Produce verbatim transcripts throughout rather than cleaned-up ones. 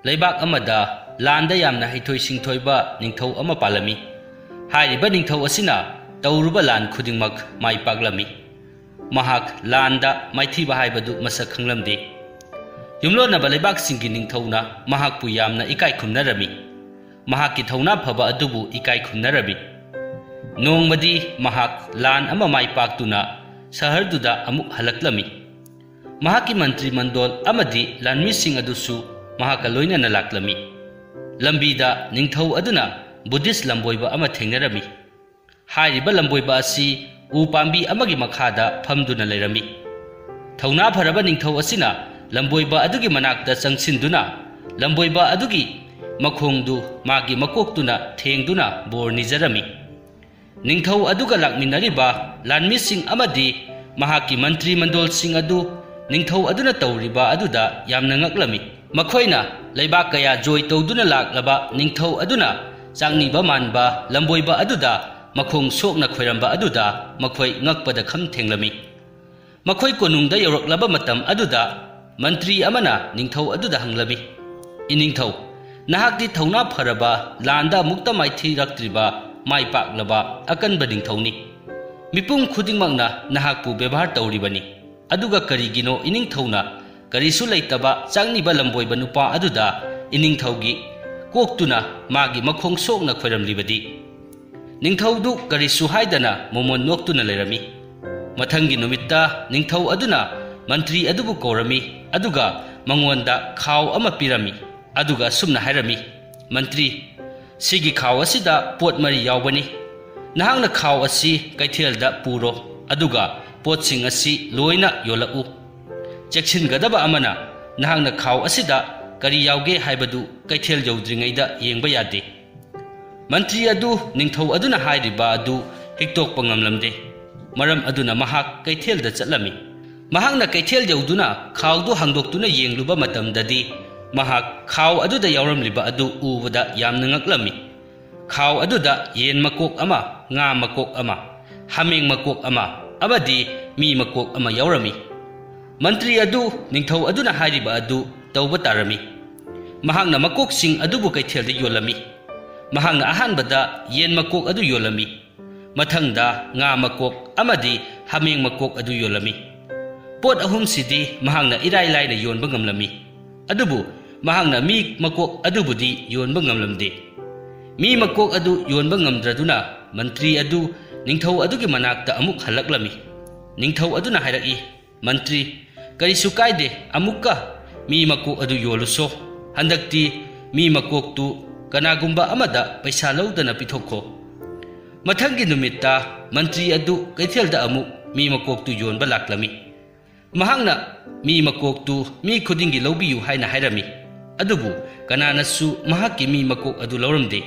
ꯂꯩꯕꯥꯛ ꯑꯃꯗ ꯂꯥꯟꯗ ꯌꯥꯝꯅ ꯍꯩꯊꯣꯏ ꯁꯤꯡꯊꯣꯏꯕ ꯅꯤꯡꯊꯧ ꯑꯃ ꯄꯥꯜꯂꯝꯃꯤ꯫ ꯍꯥꯏꯔꯤꯕ ꯅꯤꯡꯊꯧ ꯑꯁꯤꯅ ꯇꯧꯔꯨꯕ ꯂꯥꯟ ꯈꯨꯗꯤꯡꯃꯛ ꯃꯥꯏ ꯄꯥꯛꯂꯝꯃꯤ꯫ ꯃꯍꯥꯛ ꯂꯥꯟꯗ ꯃꯥꯏꯊꯤꯕ ꯍꯥꯏꯕꯗꯨ ꯃꯁꯛ ꯈꯪꯂꯝꯗꯦ꯫ ꯌꯨꯝꯂꯣꯟꯅꯕ ꯂꯩꯕꯥꯛꯁꯤꯡꯒꯤ ꯅꯤꯡꯊꯧꯅ ꯃꯍꯥꯛꯄꯨ ꯌꯥꯝꯅ ꯏꯀꯥꯏ ꯈꯨꯝꯅꯔꯝꯃꯤ꯫ ꯃꯍꯥꯛꯀꯤ ꯊꯧꯅꯥ ꯐꯕ ꯑꯗꯨꯕꯨ ꯏꯀꯥꯏ ꯈꯨꯝꯅꯔꯝꯃꯤ꯫ ꯅꯣꯡꯃꯗꯤ ꯃꯍꯥꯛ ꯂꯥꯟ ꯑꯃ ꯃꯥꯏ ꯄꯥꯛꯇꯨꯅ ꯁꯍꯔꯗꯨꯗ ꯑꯃꯨꯛ ꯍꯜꯂꯛꯂꯝꯃꯤ꯫ ꯃꯍꯥꯛꯀꯤ ꯃꯟꯇ꯭ꯔꯤ ꯃꯟꯗꯣꯜ ꯑꯃꯗꯤ ꯂꯥꯟꯃꯤꯁꯤꯡ ꯑꯗꯨꯁꯨ ꯃꯍꯥꯛꯀ ꯂꯣꯏꯅꯅ ꯂꯥꯛꯂꯝꯃꯤ꯫ ꯂꯝꯕꯤꯗ ꯅꯤꯡꯊꯧ ꯑꯗꯨꯅ ꯕꯨꯙꯤꯁ ꯂꯝꯕꯣꯏꯕ ꯑꯃ ꯊꯦꯡꯅꯔꯝꯃꯤ꯫ ꯍꯥꯏꯔꯤꯕ ꯂꯝꯕꯣꯏꯕ ꯑꯁꯤ ꯎ ꯄꯥꯝꯕꯤ ꯑꯃꯒꯤ ꯃꯈꯥꯗ ꯐꯝꯗꯨꯅ ꯂꯩꯔꯝꯃꯤ꯫ ꯊꯧꯅꯥ ꯐꯔꯕ ꯅꯤꯡꯊꯧ ꯑꯁꯤꯅ ꯂꯝꯕꯣꯏꯕ ꯑꯗꯨꯒꯤ ꯃꯅꯥꯛꯇ ꯆꯪꯁꯤꯟꯗꯨꯅ ꯂꯝꯕꯣꯏꯕ ꯑꯗꯨꯒꯤ ꯃꯈꯣꯡꯗꯨ ꯃꯥꯒꯤ ꯃꯀꯣꯛꯇꯨꯅ ꯊꯦꯡꯗꯨꯅ ꯕꯣꯔ ꯅꯤꯖꯔꯝꯃꯤ꯫ ꯅꯤꯡꯊꯧ ꯑꯗꯨꯒ ꯂꯥꯛꯃꯤꯟꯅꯔꯤꯕ ꯂꯥꯟꯃꯤꯁꯤꯡ ꯑꯃꯗꯤ ꯃꯍꯥꯛꯀꯤ ꯃꯟꯇ꯭ꯔꯤ ꯃꯟꯗꯣꯜꯁꯤꯡ ꯑꯗꯨ ꯅꯤꯡꯊꯧ ꯑꯗꯨꯅ ꯇꯧꯔꯤꯕ ꯑꯗꯨꯗ ꯌꯥꯝꯅ ꯉꯛꯂꯝꯃꯤ꯫ ꯃꯈꯣꯏꯅ ꯂꯩꯕꯥꯛ ꯀꯌꯥ ꯖꯣꯏ ꯇꯧꯗꯨꯅ ꯂꯥꯛꯂꯕ ꯅꯤꯡꯊꯧ ꯑꯗꯨꯅ ꯆꯥꯛꯅꯤꯕ ꯃꯥꯟꯕ ꯂꯝꯕꯣꯏꯕ ꯑꯗꯨꯗ ꯃꯈꯣꯡ ꯁꯣꯛꯅ ꯈꯣꯏꯔꯝꯕ ꯑꯗꯨꯗ ꯃꯈꯣꯏ ꯉꯛꯄꯗ ꯈꯝ ꯊꯦꯡꯂꯝꯃꯤ꯫ ꯃꯈꯣꯏ ꯀꯣꯅꯨꯡꯗ ꯌꯧꯔꯛꯂꯕ ꯃꯇꯝ ꯑꯗꯨꯗ ꯃꯟꯇ꯭ꯔꯤ ꯑꯃꯅ ꯅꯤꯡꯊꯧ ꯑꯗꯨꯗ ꯍꯪꯂꯝꯃꯤ, "ꯏꯅꯤꯡꯊꯧ, ꯅꯍꯥꯛꯇꯤ ꯊꯧꯅꯥ ꯐꯔꯕ, ꯂꯥꯟꯗ ꯑꯃꯨꯛꯇ ꯃꯥꯏꯊꯤꯔꯛꯇ꯭ꯔꯤꯕ, ꯃꯥꯏ ꯄꯥꯛꯂꯕ ꯑꯀꯟꯕ ꯅꯤꯡꯊꯧꯅꯤ꯫ ꯃꯤꯄꯨꯝ ꯈꯨꯗꯤꯡꯃꯛꯅ ꯅꯍꯥꯛꯄꯨ ꯕꯦꯕꯥꯔ ꯇꯧꯔꯤꯕꯅꯤ꯫ ꯑꯗꯨꯒ ꯀꯔꯤꯒꯤꯅꯣ ꯏꯅꯤꯡꯊꯧꯅ ꯀꯔꯤꯁꯨ ꯂꯩꯇꯕ ꯆꯥꯛꯅꯤꯕ ꯂꯝꯕꯣꯏꯕ ꯅꯨꯄꯥ ꯑꯗꯨꯗ ꯏꯅꯤꯡꯊꯧꯒꯤ ꯀꯣꯛꯇꯨꯅ ꯃꯥꯒꯤ ꯃꯈꯣꯡ ꯁꯣꯛꯅ ꯈꯣꯏꯔꯝꯂꯤꯕꯗꯤ?" ꯅꯤꯡꯊꯧꯗꯨ ꯀꯔꯤꯁꯨ ꯍꯥꯏꯗꯅ ꯃꯣꯃꯣꯟ ꯅꯣꯛꯇꯨꯅ ꯂꯩꯔꯝꯃꯤ꯫ ꯃꯊꯪꯒꯤ ꯅꯨꯃꯤꯠꯇ ꯅꯤꯡꯊꯧ ꯑꯗꯨꯅ ꯃꯟꯇ꯭ꯔꯤ ꯑꯗꯨꯕꯨ ꯀꯧꯔꯝꯃꯤ, ꯑꯗꯨꯒ ꯃꯉꯣꯟꯗ ꯈꯥꯎ ꯑꯃ ꯄꯤꯔꯝꯃꯤ, ꯑꯗꯨꯒ ꯑꯁꯨꯝꯅ ꯍꯥꯏꯔꯝꯃꯤ, "ꯃꯟꯇ꯭ꯔꯤ, ꯁꯤꯒꯤ ꯈꯥꯎ ꯑꯁꯤꯗ ꯄꯣꯠ ꯃꯔꯤ ꯌꯥꯎꯕꯅꯤ꯫ ꯅꯍꯥꯛꯅ ꯈꯥꯎ ꯑꯁꯤ ꯀꯩꯊꯦꯜꯗ ꯄꯨꯔꯣ, ꯑꯗꯨꯒ ꯄꯣꯠꯁꯤꯡ ꯑꯁꯤ ꯂꯣꯏꯅ ꯌꯣꯜꯂꯛꯎ꯫ ꯆꯦꯛꯁꯤꯟꯒꯗꯕ ꯑꯃꯅ, ꯅꯍꯥꯛꯅ ꯈꯥꯎ ꯑꯁꯤꯗ ꯀꯔꯤ ꯌꯥꯎꯒꯦ ꯍꯥꯏꯕꯗꯨ ꯀꯩꯊꯦꯜ ꯌꯧꯗ꯭ꯔꯤꯉꯩꯗ ꯌꯦꯡꯕ ꯌꯥꯗꯦ꯫" ꯃꯟꯇ꯭ꯔꯤ ꯑꯗꯨ ꯅꯤꯡꯊꯧ ꯑꯗꯨꯅ ꯍꯥꯏꯔꯤꯕ ꯑꯗꯨ ꯍꯤꯛꯇꯣꯛꯄ ꯉꯝꯂꯝꯗꯦ꯫ ꯃꯔꯝ ꯑꯗꯨꯅ ꯃꯍꯥꯛ ꯀꯩꯊꯦꯜꯗ ꯆꯠꯂꯝꯃꯤ꯫ ꯃꯍꯥꯛꯅ ꯀꯩꯊꯦꯜ ꯌꯧꯗꯨꯅ ꯈꯥꯎꯗꯨ ꯍꯥꯡꯗꯣꯛꯇꯨꯅ ꯌꯦꯡꯂꯨꯕ ꯃꯇꯝꯗꯗꯤ, ꯃꯍꯥꯛ ꯈꯥꯎ ꯑꯗꯨꯗ ꯌꯥꯎꯔꯝꯂꯤꯕ ꯑꯗꯨ ꯎꯕꯗ ꯌꯥꯝꯅ ꯉꯛꯂꯝꯃꯤ꯫ ꯈꯥꯎ ꯑꯗꯨꯗ ꯌꯦꯟ ꯃꯀꯣꯛ ꯑꯃ, ꯉꯥ ꯃꯀꯣꯛ ꯑꯃ, ꯍꯥꯃꯦꯡ ꯃꯀꯣꯛ ꯑꯃ ꯑꯃꯗꯤ ꯃꯤ ꯃꯀꯣꯛ ꯑꯃ ꯌꯥꯎꯔꯝꯃꯤ꯫ ꯃꯟꯇ꯭ꯔꯤ ꯑꯗꯨ ꯅꯤꯡꯊꯧ ꯑꯗꯨꯅ ꯍꯥꯏꯔꯤꯕ ꯑꯗꯨ ꯇꯧꯕ ꯇꯥꯔꯝꯃꯤ꯫ ꯃꯍꯥꯛꯅ ꯃꯀꯣꯛꯁꯤꯡ ꯑꯗꯨꯕꯨ ꯀꯩꯊꯦꯜꯗ ꯌꯣꯜꯂꯝꯃꯤ꯫ ꯃꯍꯥꯛꯅ ꯑꯍꯥꯟꯕꯗ ꯌꯦꯟ ꯃꯀꯣꯛ ꯑꯗꯨ ꯌꯣꯜꯂꯝꯃꯤ꯫ ꯃꯊꯪꯗ ꯉꯥ ꯃꯀꯣꯛ ꯑꯃꯗꯤ ꯍꯥꯃꯦꯡ ꯃꯀꯣꯛ ꯑꯗꯨ ꯌꯣꯜꯂꯝꯃꯤ꯫ ꯄꯣꯠ ꯑꯍꯨꯝꯁꯤꯗꯤ ꯃꯍꯥꯛꯅ ꯏꯔꯥꯏ ꯂꯥꯏꯅ ꯌꯣꯟꯕ ꯉꯝꯂꯝꯃꯤ꯫ ꯑꯗꯨꯕꯨ ꯃꯍꯥꯛꯅ ꯃꯤ ꯃꯀꯣꯛ ꯑꯗꯨꯕꯨꯗꯤ ꯌꯣꯟꯕ ꯉꯝꯂꯝꯗꯦ꯫ ꯃꯤ ꯃꯀꯣꯛ ꯑꯗꯨ ꯌꯣꯟꯕ ꯉꯝꯗ꯭ꯔꯗꯨꯅ ꯃꯟꯇ꯭ꯔꯤ ꯑꯗꯨ ꯅꯤꯡꯊꯧ ꯑꯗꯨꯒꯤ ꯃꯅꯥꯛꯇ ꯑꯃꯨꯛ ꯍꯜꯂꯛꯂꯝꯃꯤ꯫ ꯅꯤꯡꯊꯧ ꯑꯗꯨꯅ ꯍꯥꯏꯔꯛꯏ, "ꯃꯟꯇ꯭ꯔꯤ, ꯀꯔꯤꯁꯨ ꯀꯥꯏꯗꯦ, ꯑꯃꯨꯛꯀ ꯃꯤ ꯃꯀꯣꯛ ꯑꯗꯨ ꯌꯣꯜꯂꯨꯁꯣ꯫ ꯍꯟꯗꯛꯇꯤ ꯃꯤ ꯃꯀꯣꯛꯇꯨ ꯀꯅꯥꯒꯨꯝꯕ ꯑꯃꯗ ꯄꯩꯁꯥ ꯂꯧꯗꯅ ꯄꯤꯊꯣꯛꯈꯣ꯫" ꯃꯊꯪꯒꯤ ꯅꯨꯃꯤꯠꯇ ꯃꯟꯇ꯭ꯔꯤ ꯑꯗꯨ ꯀꯩꯊꯦꯜꯗ ꯑꯃꯨꯛ ꯃꯤ ꯃꯀꯣꯛꯇꯨ ꯌꯣꯟꯕ ꯂꯥꯛꯂꯝꯃꯤ꯫ ꯃꯍꯥꯛꯅ ꯃꯤ ꯃꯀꯣꯛꯇꯨ ꯃꯤ ꯈꯨꯗꯤꯡꯒꯤ ꯂꯧꯕꯤꯌꯨ ꯍꯥꯏꯅ ꯍꯥꯏꯔꯝꯃꯤ꯫ ꯑꯗꯨꯕꯨ ꯀꯅꯥꯅꯁꯨ ꯃꯍꯥꯛꯀꯤ ꯃꯤ ꯃꯀꯣꯛ ꯑꯗꯨ ꯂꯧꯔꯝꯗꯦ꯫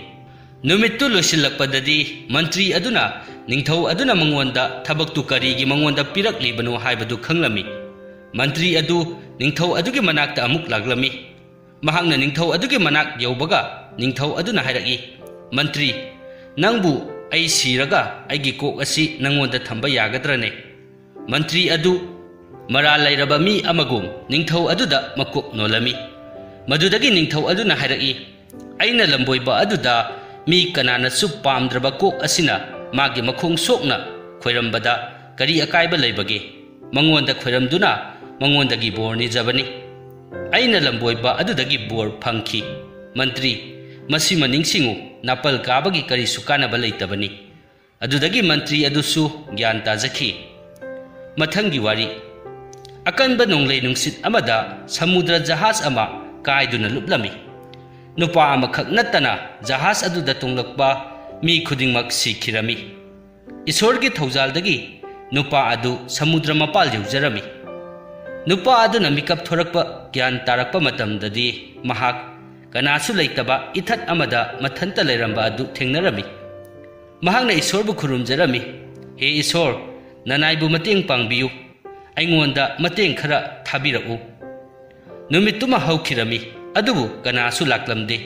ꯅꯨꯃꯤꯠꯇꯨ ꯂꯣꯏꯁꯤꯜꯂꯛꯄꯗꯗꯤ ꯃꯟꯇ꯭ꯔꯤ ꯑꯗꯨꯅ ꯅꯤꯡꯊꯧ ꯑꯗꯨꯅ ꯃꯉꯣꯟꯗ ꯊꯕꯛꯇꯨ ꯀꯔꯤꯒꯤ ꯃꯉꯣꯟꯗ ꯄꯤꯔꯛꯂꯤꯕꯅꯣ ꯍꯥꯏꯕꯗꯨ ꯈꯪꯂꯝꯃꯤ꯫ ꯃꯟꯇ꯭ꯔꯤ ꯑꯗꯨ ꯅꯤꯡꯊꯧ ꯑꯗꯨꯒꯤ ꯃꯅꯥꯛꯇ ꯑꯃꯨꯛ ꯂꯥꯛꯂꯝꯃꯤ꯫ ꯃꯍꯥꯛꯅ ꯅꯤꯡꯊꯧ ꯑꯗꯨꯒꯤ ꯃꯅꯥꯛ ꯌꯧꯕꯒ ꯅꯤꯡꯊꯧ ꯑꯗꯨꯅ ꯍꯥꯏꯔꯛꯏ, "ꯃꯟꯇ꯭ꯔꯤ, ꯅꯪꯕꯨ ꯑꯩ ꯁꯤꯔꯒ ꯑꯩꯒꯤ ꯀꯣꯛ ꯑꯁꯤ ꯅꯪꯉꯣꯟꯗ ꯊꯝꯕ ꯌꯥꯒꯗ꯭ꯔꯅꯦ?" ꯃꯟꯇ꯭ꯔꯤ ꯑꯗꯨ ꯃꯔꯥꯜ ꯂꯩꯔꯕ ꯃꯤ ꯑꯃꯒꯨꯝ ꯅꯤꯡꯊꯧ ꯑꯗꯨꯗ ꯃꯀꯣꯛ ꯅꯣꯜꯂꯝꯃꯤ꯫ ꯃꯗꯨꯗꯒꯤ ꯅꯤꯡꯊꯧ ꯑꯗꯨꯅ ꯍꯥꯏꯔꯛꯏ, "ꯑꯩꯅ ꯂꯝꯕꯣꯏꯕ ꯑꯗꯨꯗ ꯃꯤ ꯀꯅꯥꯅꯁꯨ ꯄꯥꯝꯗ꯭ꯔꯕ ꯀꯣꯛ ꯑꯁꯤꯅ ꯃꯥꯒꯤ ꯃꯈꯣꯡ ꯁꯣꯛꯅ ꯈꯣꯏꯔꯝꯕꯗ ꯀꯔꯤ ꯑꯀꯥꯏꯕ ꯂꯩꯕꯒꯦ? ꯃꯉꯣꯟꯗ ꯈꯣꯏꯔꯝꯗꯨꯅ ꯃꯉꯣꯟꯗꯒꯤ ꯕꯣꯔ ꯅꯤꯖꯕꯅꯤ꯫ ꯑꯩꯅ ꯂꯝꯕꯣꯏꯕ ꯑꯗꯨꯗꯒꯤ ꯕꯣꯔ ꯐꯪꯈꯤ꯫ ꯃꯟꯇ꯭ꯔꯤ, ꯃꯁꯤꯃ ꯅꯤꯡꯁꯤꯡꯉꯨ, ꯅꯥꯄꯜ ꯀꯥꯕꯒꯤ ꯀꯔꯤꯁꯨ ꯀꯥꯟꯅꯕ ꯂꯩꯇꯕꯅꯤ꯫" ꯑꯗꯨꯗꯒꯤ ꯃꯟꯇ꯭ꯔꯤ ꯑꯗꯨꯁꯨ ꯒ꯭ꯌꯥꯟ ꯇꯥꯖꯈꯤ꯫ ꯃꯊꯪꯒꯤ ꯋꯥꯔꯤ꯫ ꯑꯀꯟꯕ ꯅꯣꯡꯂꯩ ꯅꯨꯡꯁꯤꯠ ꯑꯃꯗ ꯁꯃꯨꯗ꯭ꯔ ꯖꯍꯥꯖ ꯑꯃ ꯀꯥꯏꯗꯨꯅ ꯂꯨꯞꯂꯝꯃꯤ꯫ ꯅꯨꯄꯥ ꯑꯃꯈꯛ ꯅꯠꯇꯅ ꯖꯍꯥꯖ ꯑꯗꯨꯗ ꯇꯣꯡꯂꯛꯄ ꯃꯤ ꯈꯨꯗꯤꯡꯃꯛ ꯁꯤꯈꯤꯔꯝꯃꯤ꯫ ꯏꯁꯣꯔꯒꯤ ꯊꯧꯖꯥꯜꯗꯒꯤ ꯅꯨꯄꯥ ꯑꯗꯨ ꯁꯃꯨꯗ꯭ꯔ ꯃꯄꯥꯜ ꯌꯧꯖꯔꯝꯃꯤ꯫ ꯅꯨꯄꯥ ꯑꯗꯨꯅ ꯃꯤꯀꯞ ꯊꯣꯔꯛꯄ ꯒ꯭ꯌꯥꯟ ꯇꯥꯔꯛꯄ ꯃꯇꯝꯗꯗꯤ ꯃꯍꯥꯛ ꯀꯅꯥꯁꯨ ꯂꯩꯇꯕ ꯏꯊꯠ ꯑꯃꯗ ꯃꯊꯟꯇ ꯂꯩꯔꯝꯕ ꯑꯗꯨ ꯊꯦꯡꯅꯔꯝꯃꯤ꯫ ꯃꯍꯥꯛꯅ ꯏꯁꯣꯔꯕꯨ ꯈꯨꯔꯨꯝꯖꯔꯝꯃꯤ, "ꯍꯦ ꯏꯁꯣꯔ, ꯅꯅꯥꯏꯕꯨ ꯃꯇꯦꯡ ꯄꯥꯡꯕꯤꯌꯨ, ꯑꯩꯉꯣꯟꯗ ꯃꯇꯦꯡ ꯈꯔ ꯊꯥꯕꯤꯔꯛꯎ꯫" ꯅꯨꯃꯤꯠꯇꯨꯃ ꯍꯧꯈꯤꯔꯝꯃꯤ, ꯑꯗꯨꯕꯨ ꯀꯅꯥꯁꯨ ꯂꯥꯛꯂꯝꯗꯦ꯫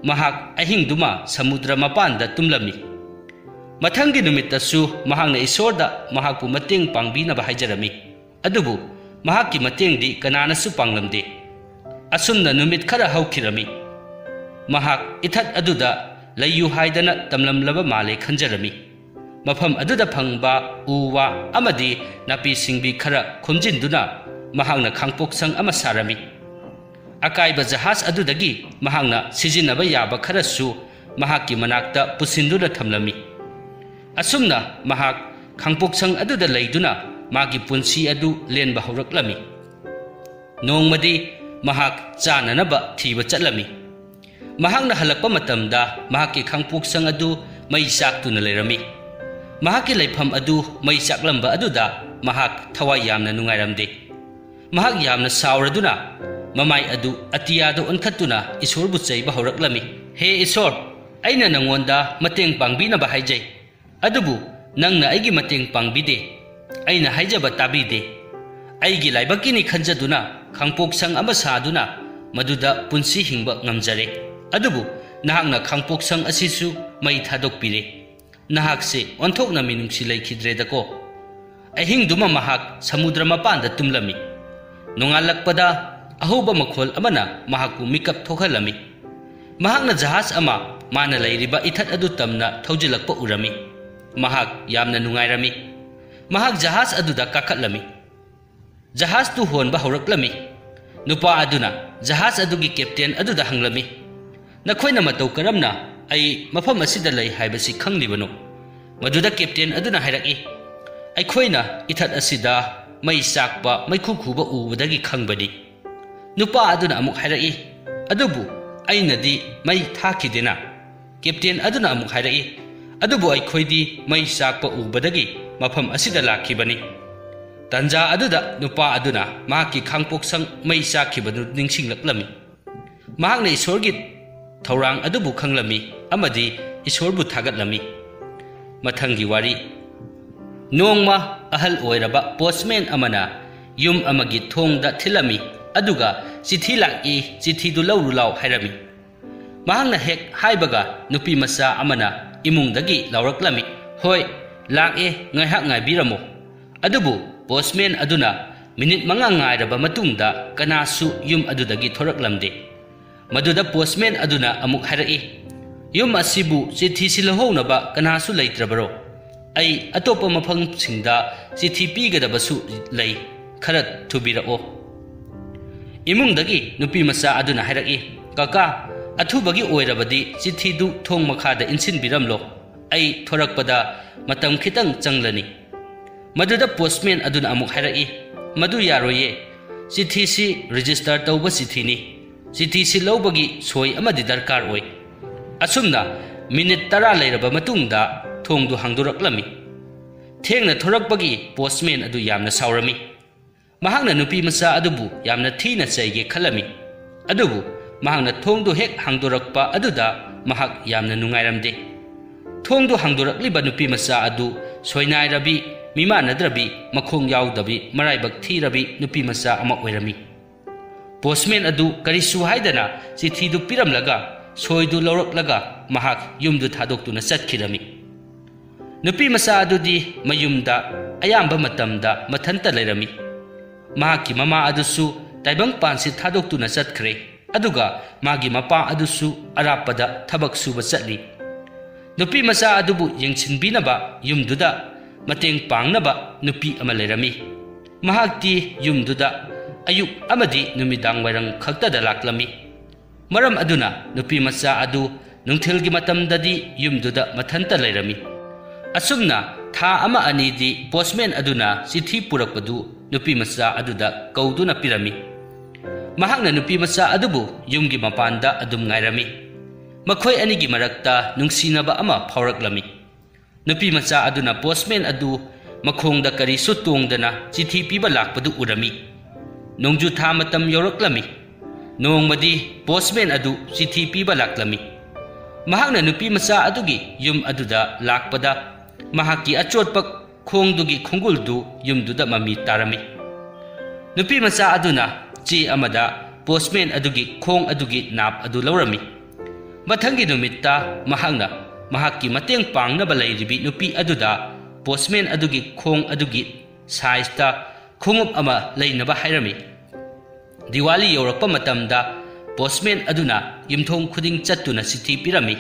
ꯃꯍꯥꯛ ꯑꯍꯤꯡꯗꯨꯃ ꯁꯃꯨꯗ꯭ꯔ ꯃꯄꯥꯟꯗ ꯇꯨꯝꯂꯝꯃꯤ꯫ ꯃꯊꯪꯒꯤ ꯅꯨꯃꯤꯠꯇꯁꯨ ꯃꯍꯥꯛꯅ ꯏꯁꯣꯔꯗ ꯃꯍꯥꯛꯄꯨ ꯃꯇꯦꯡ ꯄꯥꯡꯕꯤꯅꯕ ꯍꯥꯏꯖꯔꯝꯃꯤ, ꯑꯗꯨꯕꯨ ꯃꯍꯥꯛꯀꯤ ꯃꯇꯦꯡꯗꯤ ꯀꯅꯥꯅꯁꯨ ꯄꯥꯡꯂꯝꯗꯦ꯫ ꯑꯁꯨꯝꯅ ꯅꯨꯃꯤꯠ ꯈꯔ ꯍꯧꯈꯤꯔꯝꯃꯤ꯫ ꯃꯍꯥꯛ ꯏꯊꯠ ꯑꯗꯨꯗ ꯂꯩꯌꯨ ꯍꯥꯏꯗꯅ ꯇꯝꯂꯝꯂꯕ ꯃꯥꯜꯂꯦ ꯈꯟꯖꯔꯝꯃꯤ꯫ ꯃꯐꯝ ꯑꯗꯨꯗ ꯐꯪꯕ ꯎ ꯋꯥ ꯑꯃꯗꯤ ꯅꯥꯄꯤ ꯁꯤꯡꯕꯤ ꯈꯔ ꯈꯣꯝꯖꯤꯟꯗꯨꯅ ꯃꯍꯥꯛꯅ ꯈꯥꯡꯄꯣꯛꯁꯪ ꯑꯃ ꯁꯥꯔꯝꯃꯤ꯫ ꯑꯀꯥꯏꯕ ꯖꯍꯥꯖ ꯑꯗꯨꯗꯒꯤ ꯃꯍꯥꯛꯅ ꯁꯤꯖꯤꯟꯅꯕ ꯌꯥꯕ ꯈꯔꯁꯨ ꯃꯍꯥꯛꯀꯤ ꯃꯅꯥꯛꯇ ꯄꯨꯁꯤꯟꯗꯨꯅ ꯊꯝꯂꯝꯃꯤ꯫ ꯑꯁꯨꯝꯅ ꯃꯍꯥꯛ ꯈꯥꯡꯄꯣꯛꯁꯪ ꯑꯗꯨꯗ ꯂꯩꯗꯨꯅ ꯃꯥꯒꯤ ꯄꯨꯟꯁꯤ ꯑꯗꯨ ꯂꯦꯟꯕ ꯍꯧꯔꯛꯂꯝꯃꯤ꯫ ꯅꯣꯡꯃꯗꯤ ꯃꯍꯥꯛ ꯆꯥꯅꯅꯕ ꯊꯤꯕ ꯆꯠꯂꯝꯃꯤ꯫ ꯃꯍꯥꯛꯅ ꯍꯜꯂꯛꯄ ꯃꯇꯝꯗ ꯃꯍꯥꯛꯀꯤ ꯈꯥꯡꯄꯣꯛꯁꯪ ꯑꯗꯨ ꯃꯩ ꯆꯥꯛꯇꯨꯅ ꯂꯩꯔꯝꯃꯤ꯫ ꯃꯍꯥꯛꯀꯤ ꯂꯩꯐꯝ ꯑꯗꯨ ꯃꯩ ꯆꯥꯛꯂꯝꯕ ꯑꯗꯨꯗ ꯃꯍꯥꯛ ꯊꯋꯥꯏ ꯌꯥꯝꯅ ꯅꯨꯡꯉꯥꯏꯔꯝꯗꯦ꯫ ꯃꯍꯥꯛ ꯌꯥꯝꯅ ꯁꯥꯎꯔꯗꯨꯅ ꯃꯃꯥꯏ ꯑꯗꯨ ꯑꯇꯤꯌꯥꯗ ꯑꯣꯟꯈꯠꯇꯨꯅ ꯏꯁꯣꯔꯕꯨ ꯆꯩꯕ ꯍꯧꯔꯛꯂꯝꯃꯤ꯫ "ꯍꯦ ꯏꯁꯣꯔ, ꯑꯩꯅ ꯅꯉꯣꯟꯗ ꯃꯇꯦꯡ ꯄꯥꯡꯕꯤꯅꯕ ꯍꯥꯏꯖꯩ, ꯑꯗꯨꯕꯨ ꯅꯪꯅ ꯑꯩꯒꯤ ꯃꯇꯦꯡ ꯄꯥꯡꯕꯤꯗꯦ꯫ ꯑꯩꯅ ꯍꯥꯏꯖꯕ ꯇꯥꯕꯤꯗꯦ꯫ ꯑꯩꯒꯤ ꯂꯥꯏꯕꯛꯀꯤꯅꯤ ꯈꯟꯖꯗꯨꯅ ꯈꯥꯡꯄꯣꯛꯁꯪ ꯑꯃ ꯁꯥꯗꯨꯅ ꯃꯗꯨꯗ ꯄꯨꯟꯁꯤ ꯍꯤꯡꯕ ꯉꯝꯖꯔꯦ꯫ ꯑꯗꯨꯕꯨ ꯅꯍꯥꯛꯅ ꯈꯥꯡꯄꯣꯛꯁꯪ ꯑꯁꯤꯁꯨ ꯃꯩ ꯊꯥꯗꯣꯛꯄꯤꯔꯦ꯫ ꯅꯍꯥꯛꯁꯦ ꯑꯣꯟꯊꯣꯛꯅ ꯃꯤꯅꯨꯡꯁꯤ ꯂꯩꯈꯤꯗ꯭ꯔꯦꯗꯀꯣ꯫" ꯑꯍꯤꯡꯗꯨꯃ ꯃꯍꯥꯛ ꯁꯃꯨꯗ꯭ꯔ ꯃꯄꯥꯟꯗ ꯇꯨꯝꯂꯝꯃꯤ꯫ ꯅꯣꯡꯉꯥꯜꯂꯛꯄꯗ ꯑꯍꯧꯕ ꯃꯈꯣꯜ ꯑꯃꯅ ꯃꯍꯥꯛꯄꯨ ꯃꯤꯀꯞ ꯊꯣꯛꯍꯜꯂꯝꯃꯤ꯫ ꯃꯍꯥꯛꯅ ꯖꯍꯥꯖ ꯑꯃ ꯃꯥꯅ ꯂꯩꯔꯤꯕ ꯏꯊꯠ ꯑꯗꯨ ꯇꯝꯅ ꯊꯧꯖꯤꯜꯂꯛꯄ ꯎꯔꯝꯃꯤ꯫ ꯃꯍꯥꯛ ꯌꯥꯝꯅ ꯅꯨꯡꯉꯥꯏꯔꯝꯃꯤ꯫ ꯃꯍꯥꯛ ꯖꯍꯥꯖ ꯑꯗꯨꯗ ꯀꯥꯈꯠꯂꯝꯃꯤ꯫ ꯖꯍꯥꯖꯇꯨ ꯍꯣꯟꯕ ꯍꯧꯔꯛꯂꯝꯃꯤ꯫ ꯅꯨꯄꯥ ꯑꯗꯨꯅ ꯖꯍꯥꯖ ꯑꯗꯨꯒꯤ ꯀꯦꯞꯇꯦꯟ ꯑꯗꯨꯗ ꯍꯪꯂꯝꯃꯤ, "ꯅꯈꯣꯏꯅ ꯃꯇꯧ ꯀꯔꯝꯅ ꯑꯩ ꯃꯐꯝ ꯑꯁꯤꯗ ꯂꯩ ꯍꯥꯏꯕꯁꯤ ꯈꯪꯂꯤꯕꯅꯣ?" ꯃꯗꯨꯗ ꯀꯦꯞꯇꯦꯟ ꯑꯗꯨꯅ ꯍꯥꯏꯔꯛꯏ, "ꯑꯩꯈꯣꯏꯅ ꯏꯊꯠ ꯑꯁꯤꯗ ꯃꯩ ꯆꯥꯛꯄ ꯃꯩꯈꯨ ꯈꯨꯕ ꯎꯕꯗꯒꯤ ꯈꯪꯕꯅꯤ꯫" ꯅꯨꯄꯥ ꯑꯗꯨꯅ ꯑꯃꯨꯛ ꯍꯥꯏꯔꯛꯏ, "ꯑꯗꯨꯕꯨ ꯑꯩꯅꯗꯤ ꯃꯩ ꯊꯥꯈꯤꯗꯦꯅ?" ꯀꯦꯞꯇꯦꯟ ꯑꯗꯨꯅ ꯑꯃꯨꯛ ꯍꯥꯏꯔꯛꯏ, "ꯑꯗꯨꯕꯨ ꯑꯩꯈꯣꯏꯗꯤ ꯃꯩ ꯆꯥꯛꯄ ꯎꯕꯗꯒꯤ ꯃꯐꯝ ꯑꯁꯤꯗ ꯂꯥꯛꯈꯤꯕꯅꯤ꯫" ꯇꯟꯖꯥ ꯑꯗꯨꯗ ꯅꯨꯄꯥ ꯑꯗꯨꯅ ꯃꯍꯥꯛꯀꯤ ꯈꯥꯡꯄꯣꯛꯁꯪ ꯃꯩ ꯆꯥꯛꯈꯤꯕꯗꯨ ꯅꯤꯡꯁꯤꯡꯂꯛꯂꯝꯃꯤ꯫ ꯃꯍꯥꯛꯅ ꯏꯁꯣꯔꯒꯤ ꯊꯧꯔꯥꯡ ꯑꯗꯨꯕꯨ ꯈꯪꯂꯝꯃꯤ ꯑꯃꯗꯤ ꯏꯁꯣꯔꯕꯨ ꯊꯥꯒꯠꯂꯝꯃꯤ꯫ ꯃꯊꯪꯒꯤ ꯋꯥꯔꯤ꯫ ꯅꯣꯡꯃ ꯑꯍꯜ ꯑꯣꯏꯔꯕ ꯄꯣꯁꯃꯦꯟ ꯑꯃꯅ ꯌꯨꯝ ꯑꯃꯒꯤ ꯊꯣꯡꯗ ꯊꯤꯜꯂꯝꯃꯤ, ꯑꯗꯨꯒ "ꯆꯤꯊꯤ ꯂꯥꯛꯏ, ꯆꯤꯊꯤꯗꯨ ꯂꯧꯔꯨ ꯂꯥꯎ" ꯍꯥꯏꯔꯝꯃꯤ꯫ ꯃꯍꯥꯛꯅ ꯍꯦꯛ ꯍꯥꯏꯕꯒ ꯅꯨꯄꯤ ꯃꯆꯥ ꯑꯃꯅ ꯏꯃꯨꯡꯗꯒꯤ ꯂꯥꯎꯔꯛꯂꯝꯃꯤ, "ꯍꯣꯏ, ꯂꯥꯛꯑꯦ, ꯉꯥꯏꯍꯥꯛ ꯉꯥꯏꯕꯤꯔꯝꯃꯨ꯫" ꯑꯗꯨꯕꯨ ꯄꯣꯁꯃꯦꯟ ꯑꯗꯨꯅ ꯃꯤꯅꯤꯠ ꯃꯉꯥ ꯉꯥꯏꯔꯕ ꯃꯇꯨꯡꯗ ꯀꯅꯥꯁꯨ ꯌꯨꯝ ꯑꯗꯨꯗꯒꯤ ꯊꯣꯔꯛꯂꯝꯗꯦ꯫ ꯃꯗꯨꯗ ꯄꯣꯁꯃꯦꯟ ꯑꯗꯨꯅ ꯑꯃꯨꯛ ꯍꯥꯏꯔꯛꯏ, "ꯌꯨꯝ ꯑꯁꯤꯕꯨ ꯆꯤꯊꯤ ꯁꯤꯜꯍꯧꯅꯕ ꯀꯅꯥꯁꯨ ꯂꯩꯇ꯭ꯔꯕꯔꯣ? ꯑꯩ ꯑꯇꯣꯞꯄ ꯃꯐꯝꯁꯤꯡꯗ ꯆꯤꯊꯤ ꯄꯤꯒꯗꯕꯁꯨ ꯂꯩ, ꯈꯔ ꯊꯨꯕꯤꯔꯛꯑꯣ꯫" ꯏꯃꯨꯡꯗꯒꯤ ꯅꯨꯄꯤ ꯃꯆꯥ ꯑꯗꯨꯅ ꯍꯥꯏꯔꯛꯏ, "ꯀꯀꯥ, ꯑꯊꯨꯕꯒꯤ ꯑꯣꯏꯔꯕꯗꯤ ꯆꯤꯊꯤꯗꯨ ꯊꯣꯡ ꯃꯈꯥꯗ ꯏꯟꯁꯤꯟꯕꯤꯔꯝꯂꯣ꯫ ꯑꯩ ꯊꯣꯔꯛꯄꯗ ꯃꯇꯝ ꯈꯤꯇꯪ ꯆꯪꯂꯅꯤ꯫" ꯃꯗꯨꯗ ꯄꯣꯁꯃꯦꯟ ꯑꯗꯨꯅ ꯑꯃꯨꯛ ꯍꯥꯏꯔꯛꯏ, "ꯃꯗꯨ ꯌꯥꯔꯣꯏꯌꯦ꯫ ꯆꯤꯊꯤꯁꯤ ꯔꯦꯖꯤꯁꯇꯔ ꯇꯧꯕ ꯆꯤꯊꯤꯅꯤ꯫ ꯆꯤꯊꯤꯁꯤ ꯂꯧꯕꯒꯤ ꯁꯣꯏ ꯑꯃꯗꯤ ꯗꯔꯀꯥꯔ ꯑꯣꯏ꯫" ꯑꯁꯨꯝꯅ ꯃꯤꯅꯤꯠ ꯇꯔꯥ ꯂꯩꯔꯕ ꯃꯇꯨꯡꯗ ꯊꯣꯡꯗꯨ ꯍꯥꯡꯗꯣꯔꯛꯂꯝꯃꯤ꯫ ꯊꯦꯡꯅ ꯊꯣꯔꯛꯄꯒꯤ ꯄꯣꯁꯃꯦꯟ ꯑꯗꯨ ꯌꯥꯝꯅ ꯁꯥꯎꯔꯝꯃꯤ꯫ ꯃꯍꯥꯛꯅ ꯅꯨꯄꯤ ꯃꯆꯥ ꯑꯗꯨꯕꯨ ꯌꯥꯝꯅ ꯊꯤꯅ ꯆꯩꯒꯦ ꯈꯜꯂꯝꯃꯤ꯫ ꯑꯗꯨꯕꯨ ꯃꯍꯥꯛꯅ ꯊꯣꯡꯗꯨ ꯍꯦꯛ ꯍꯥꯡꯗꯣꯔꯛꯄ ꯑꯗꯨꯗ ꯃꯍꯥꯛ ꯌꯥꯝꯅ ꯅꯨꯡꯉꯥꯏꯔꯝꯗꯦ꯫ ꯊꯣꯡꯗꯨ ꯍꯥꯡꯗꯣꯔꯛꯂꯤꯕ ꯅꯨꯄꯤ ꯃꯆꯥ ꯑꯗꯨ ꯁꯣꯏꯅꯥꯏꯔꯕꯤ, ꯃꯤꯃꯥꯟꯅꯗ꯭ꯔꯕꯤ, ꯃꯈꯣꯡ ꯌꯥꯎꯗꯕꯤ, ꯃꯔꯥꯏꯕꯛ ꯊꯤꯔꯕꯤ ꯅꯨꯄꯤ ꯃꯆꯥ ꯑꯃ ꯑꯣꯏꯔꯝꯃꯤ꯫ ꯄꯣꯁꯃꯦꯟ ꯑꯗꯨ ꯀꯔꯤꯁꯨ ꯍꯥꯏꯗꯅ ꯆꯤꯊꯤꯗꯨ ꯄꯤꯔꯝꯂꯒ ꯁꯣꯏꯗꯨ ꯂꯧꯔꯛꯂꯒ ꯃꯍꯥꯛ ꯌꯨꯝꯗꯨ ꯊꯥꯗꯣꯛꯇꯨꯅ ꯆꯠꯈꯤꯔꯝꯃꯤ꯫ ꯅꯨꯄꯤ ꯃꯆꯥ ꯑꯗꯨꯗꯤ ꯃꯌꯨꯝꯗ ꯑꯌꯥꯝꯕ ꯃꯇꯝꯗ ꯃꯊꯟꯇ ꯂꯩꯔꯝꯃꯤ꯫ ꯃꯍꯥꯛꯀꯤ ꯃꯃꯥ ꯑꯗꯨꯁꯨ ꯇꯥꯏꯕꯪꯄꯥꯟꯁꯤ ꯊꯥꯗꯣꯛꯇꯨꯅ ꯆꯠꯈ꯭ꯔꯦ꯫ ꯑꯗꯨꯒ ꯃꯥꯒꯤ ꯃꯄꯥ ꯑꯗꯨꯁꯨ ꯑꯔꯥꯞꯄꯗ ꯊꯕꯛ ꯁꯨꯕ ꯆꯠꯂꯤ꯫ ꯅꯨꯄꯤ ꯃꯆꯥ ꯑꯗꯨꯕꯨ ꯌꯦꯡꯁꯤꯟꯕꯤꯅꯕ ꯌꯨꯝꯗꯨꯗ ꯃꯇꯦꯡ ꯄꯥꯡꯅꯕ ꯅꯨꯄꯤ ꯑꯃ ꯂꯩꯔꯝꯃꯤ꯫ ꯃꯍꯥꯛꯇꯤ ꯌꯨꯝꯗꯨꯗ ꯑꯌꯨꯛ ꯑꯃꯗꯤ ꯅꯨꯃꯤꯗꯥꯡ ꯋꯥꯏꯔꯝ ꯈꯛꯇꯗ ꯂꯥꯛꯂꯝꯃꯤ꯫ ꯃꯔꯝ ꯑꯗꯨꯅ ꯅꯨꯄꯤ ꯃꯆꯥ ꯑꯗꯨ ꯅꯨꯡꯊꯤꯜꯒꯤ ꯃꯇꯝꯗꯗꯤ ꯌꯨꯝꯗꯨꯗ ꯃꯊꯟꯇ ꯂꯩꯔꯝꯃꯤ꯫ ꯑꯁꯨꯝꯅ ꯊꯥ ꯑꯃ ꯑꯅꯤꯗꯤ ꯄꯣꯁꯃꯦꯟ ꯑꯗꯨꯅ ꯆꯤꯊꯤ ꯄꯨꯔꯛꯄꯗꯨ ꯅꯨꯄꯤ ꯃꯆꯥ ꯑꯗꯨꯗ ꯀꯧꯗꯨꯅ ꯄꯤꯔꯝꯃꯤ꯫ ꯃꯍꯥꯛꯅ ꯅꯨꯄꯤ ꯃꯆꯥ ꯑꯗꯨꯕꯨ ꯌꯨꯝꯒꯤ ꯃꯄꯥꯟꯗ ꯑꯗꯨꯝ ꯉꯥꯏꯔꯝꯃꯤ꯫ ꯃꯈꯣꯏ ꯑꯅꯤꯒꯤ ꯃꯔꯛꯇ ꯅꯨꯡꯁꯤꯅꯕ ꯑꯃ ꯐꯥꯎꯔꯛꯂꯝꯃꯤ꯫ ꯅꯨꯄꯤ ꯃꯆꯥ ꯑꯗꯨꯅ ꯄꯣꯁꯃꯦꯟ ꯑꯗꯨ ꯃꯈꯣꯡꯗ ꯀꯔꯤꯁꯨ ꯇꯣꯡꯗꯅ ꯆꯤꯊꯤ ꯄꯤꯕ ꯂꯥꯛꯄꯗꯨ ꯎꯔꯝꯃꯤ꯫ ꯅꯣꯡꯖꯨ ꯊꯥ ꯃꯇꯝ ꯌꯧꯔꯛꯂꯝꯃꯤ꯫ ꯅꯣꯡꯃꯗꯤ ꯄꯣꯁꯃꯦꯟ ꯑꯗꯨ ꯆꯤꯊꯤ ꯄꯤꯕ ꯂꯥꯛꯂꯝꯃꯤ꯫ ꯃꯍꯥꯛꯅ ꯅꯨꯄꯤ ꯃꯆꯥ ꯑꯗꯨꯒꯤ ꯌꯨꯝ ꯑꯗꯨꯗ ꯂꯥꯛꯄꯗ, ꯃꯍꯥꯛꯀꯤ ꯑꯆꯣꯠꯄ ꯈꯣꯡꯗꯨꯒꯤ ꯈꯣꯡꯒꯨꯜꯗꯨ ꯌꯨꯝꯗꯨꯗ ꯃꯃꯤ ꯇꯥꯔꯝꯃꯤ꯫ ꯅꯨꯄꯤ ꯃꯆꯥ ꯑꯗꯨꯅ ꯆꯦ ꯑꯃꯗ ꯄꯣꯁꯃꯦꯟ ꯑꯗꯨꯒꯤ ꯈꯣꯡ ꯑꯗꯨꯒꯤ ꯅꯥꯞ ꯑꯗꯨ ꯂꯧꯔꯝꯃꯤ꯫ ꯃꯊꯪꯒꯤ ꯅꯨꯃꯤꯠꯇ ꯃꯍꯥꯛꯅ ꯃꯍꯥꯛꯀꯤ ꯃꯇꯦꯡ ꯄꯥꯡꯅꯕ ꯂꯩꯔꯤꯕꯤ ꯅꯨꯄꯤ ꯑꯗꯨꯗ ꯄꯣꯁꯃꯦꯟ ꯑꯗꯨꯒꯤ ꯈꯣꯡ ꯑꯗꯨꯒꯤ ꯁꯥꯏꯖꯇ ꯈꯣꯡꯎꯞ ꯑꯃ ꯂꯩꯅꯕ ꯍꯥꯏꯔꯝꯃꯤ꯫ ꯗꯤꯋꯥꯂꯤ ꯌꯧꯔꯛꯄ ꯃꯇꯝꯗ ꯄꯣꯁꯃꯦꯟ ꯑꯗꯨꯅ ꯌꯨꯝꯊꯣꯡ ꯈꯨꯗꯤꯡ ꯆꯠꯇꯨꯅ ꯆꯤꯊꯤ ꯄꯤꯔꯝꯃꯤ꯫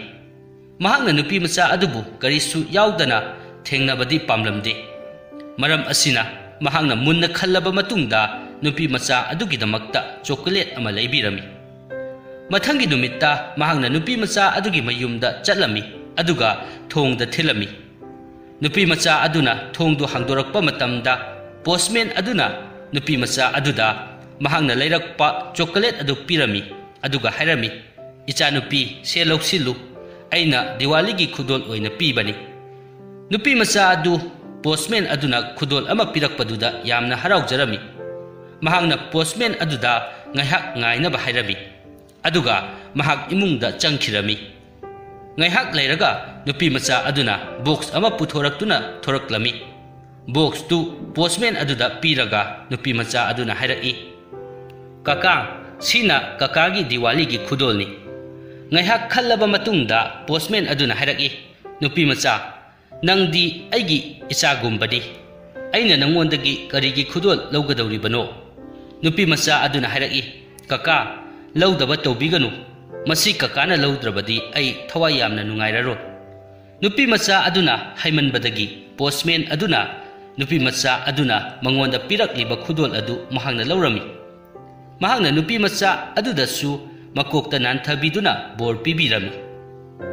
ꯃꯍꯥꯛꯅ ꯅꯨꯄꯤꯃꯆꯥ ꯑꯗꯨꯕꯨ ꯀꯔꯤꯁꯨ ꯌꯥꯎꯗꯅ ꯊꯦꯡꯅꯕꯗꯤ ꯄꯥꯝꯂꯝꯗꯦ꯫ ꯃꯔꯝ ꯑꯁꯤꯅ ꯃꯍꯥꯛꯅ ꯃꯨꯟꯅ ꯈꯜꯂꯕ ꯃꯇꯨꯡꯗ ꯅꯨꯄꯤꯃꯆꯥ ꯑꯗꯨꯒꯤꯗꯃꯛꯇ ꯆꯣꯀꯣꯂꯦꯠ ꯑꯃ ꯂꯩꯕꯤꯔꯝꯃꯤ꯫ ꯃꯊꯪꯒꯤ ꯅꯨꯃꯤꯠꯇ ꯃꯍꯥꯛꯅ ꯅꯨꯄꯤꯃꯆꯥ ꯑꯗꯨꯒꯤ ꯃꯌꯨꯝꯗ ꯆꯠꯂꯝꯃꯤ, ꯑꯗꯨꯒ ꯊꯣꯡꯗ ꯊꯤꯜꯂꯝꯃꯤ꯫ ꯅꯨꯄꯤꯃꯆꯥ ꯑꯗꯨꯅ ꯊꯣꯡꯗꯨ ꯍꯥꯡꯗꯣꯔꯛꯄ ꯃꯇꯝꯗ, ꯄꯣꯁꯃꯦꯟ ꯑꯗꯨꯅ ꯅꯨꯄꯤꯃꯆꯥ ꯑꯗꯨꯗ ꯃꯍꯥꯛꯅ ꯂꯩꯔꯛꯄ ꯆꯣꯀꯣꯂꯦꯠ ꯑꯗꯨ ꯄꯤꯔꯝꯃꯤ, ꯑꯗꯨꯒ ꯍꯥꯏꯔꯝꯃꯤ, "ꯏꯆꯥꯅꯨꯄꯤ, ꯁꯦ ꯂꯧꯁꯤꯜꯂꯨ, ꯑꯩꯅ ꯗꯤꯋꯥꯂꯤꯒꯤ ꯈꯨꯗꯣꯜ ꯑꯣꯏꯅ ꯄꯤꯕꯅꯤ"꯫ ꯅꯨꯄꯤꯃꯆꯥ ꯑꯗꯨ ꯄꯣꯁꯃꯦꯟ ꯑꯗꯨꯅ ꯈꯨꯗꯣꯜ ꯑꯃ ꯄꯤꯔꯛꯄꯗꯨꯗ ꯌꯥꯝꯅ ꯍꯔꯥꯎꯖꯔꯝꯃꯤ꯫ ꯃꯍꯥꯛꯅ ꯄꯣꯁꯃꯦꯟ ꯑꯗꯨꯗ ꯉꯥꯏꯍꯥꯛ ꯉꯥꯏꯅꯕ ꯍꯥꯏꯔꯝꯃꯤ, ꯑꯗꯨꯒ ꯃꯍꯥꯛ ꯏꯃꯨꯡꯗ ꯆꯪꯈꯤꯔꯝꯃꯤ꯫ ꯉꯥꯏꯍꯥꯛ ꯂꯩꯔꯒ ꯅꯨꯄꯤꯃꯆꯥ ꯑꯗꯨꯅ ꯕꯣꯛꯁ ꯑꯃ ꯄꯨꯊꯣꯔꯛꯇꯨꯅ ꯊꯣꯔꯛꯂꯝꯃꯤ꯫ ꯕꯣꯛꯁꯇꯨ ꯄꯣꯁꯃꯦꯟ ꯑꯗꯨꯗ ꯄꯤꯔꯒ ꯅꯨꯄꯤꯃꯆꯥ ꯑꯗꯨꯅ ꯍꯥꯏꯔꯛꯏ, "ꯀꯀꯥ, ꯁꯤꯅ ꯀꯀꯥꯒꯤ ꯗꯤꯋꯥꯂꯤꯒꯤ ꯈꯨꯗꯣꯜꯅꯤ"꯫ ꯉꯥꯏꯍꯥꯛ ꯈꯜꯂꯕ ꯃꯇꯨꯡꯗ ꯄꯣꯁꯃꯦꯟ ꯑꯗꯨꯅ ꯍꯥꯏꯔꯛꯏ, "ꯅꯨꯄꯤꯃꯆꯥ, ꯅꯪꯗꯤ ꯑꯩꯒꯤ ꯏꯆꯥꯒꯨꯝꯕꯅꯤ꯫ ꯑꯩꯅ ꯅꯪꯉꯣꯟꯗꯒꯤ ꯀꯔꯤꯒꯤ ꯈꯨꯗꯣꯜ ꯂꯧꯒꯗꯧꯔꯤꯕꯅꯣ?" ꯅꯨꯄꯤꯃꯆꯥ ꯑꯗꯨꯅ ꯍꯥꯏꯔꯛꯏ, "ꯀꯀꯥ, ꯂꯧꯗꯕ ꯇꯧꯕꯤꯒꯅꯨ꯫ ꯃꯁꯤ ꯀꯀꯥꯅ ꯂꯧꯗ꯭ꯔꯕꯗꯤ ꯑꯩ ꯊꯋꯥꯏ ꯌꯥꯝꯅ ꯅꯨꯡꯉꯥꯏꯔꯔꯣꯏ"꯫ ꯅꯨꯄꯤꯃꯆꯥ ꯑꯗꯨꯅ ꯍꯥꯏꯃꯟꯕꯗꯒꯤ ꯄꯣꯁꯃꯦꯟ ꯑꯗꯨꯅ ꯅꯨꯄꯤꯃꯆꯥ ꯑꯗꯨꯅ ꯃꯉꯣꯟꯗ ꯄꯤꯔꯛꯂꯤꯕ ꯈꯨꯗꯣꯜ ꯑꯗꯨ ꯃꯍꯥꯛꯅ ꯂꯧꯔꯝꯃꯤ꯫ ꯃꯍꯥꯛꯅ ꯅꯨꯄꯤꯃꯆꯥ ꯑꯗꯨꯗꯁꯨ ꯃꯀꯣꯛꯇ ꯅꯥꯟꯊꯕꯤꯗꯨꯅ ꯕꯣꯔ ꯄꯤꯕꯤꯔꯝꯃꯤ꯫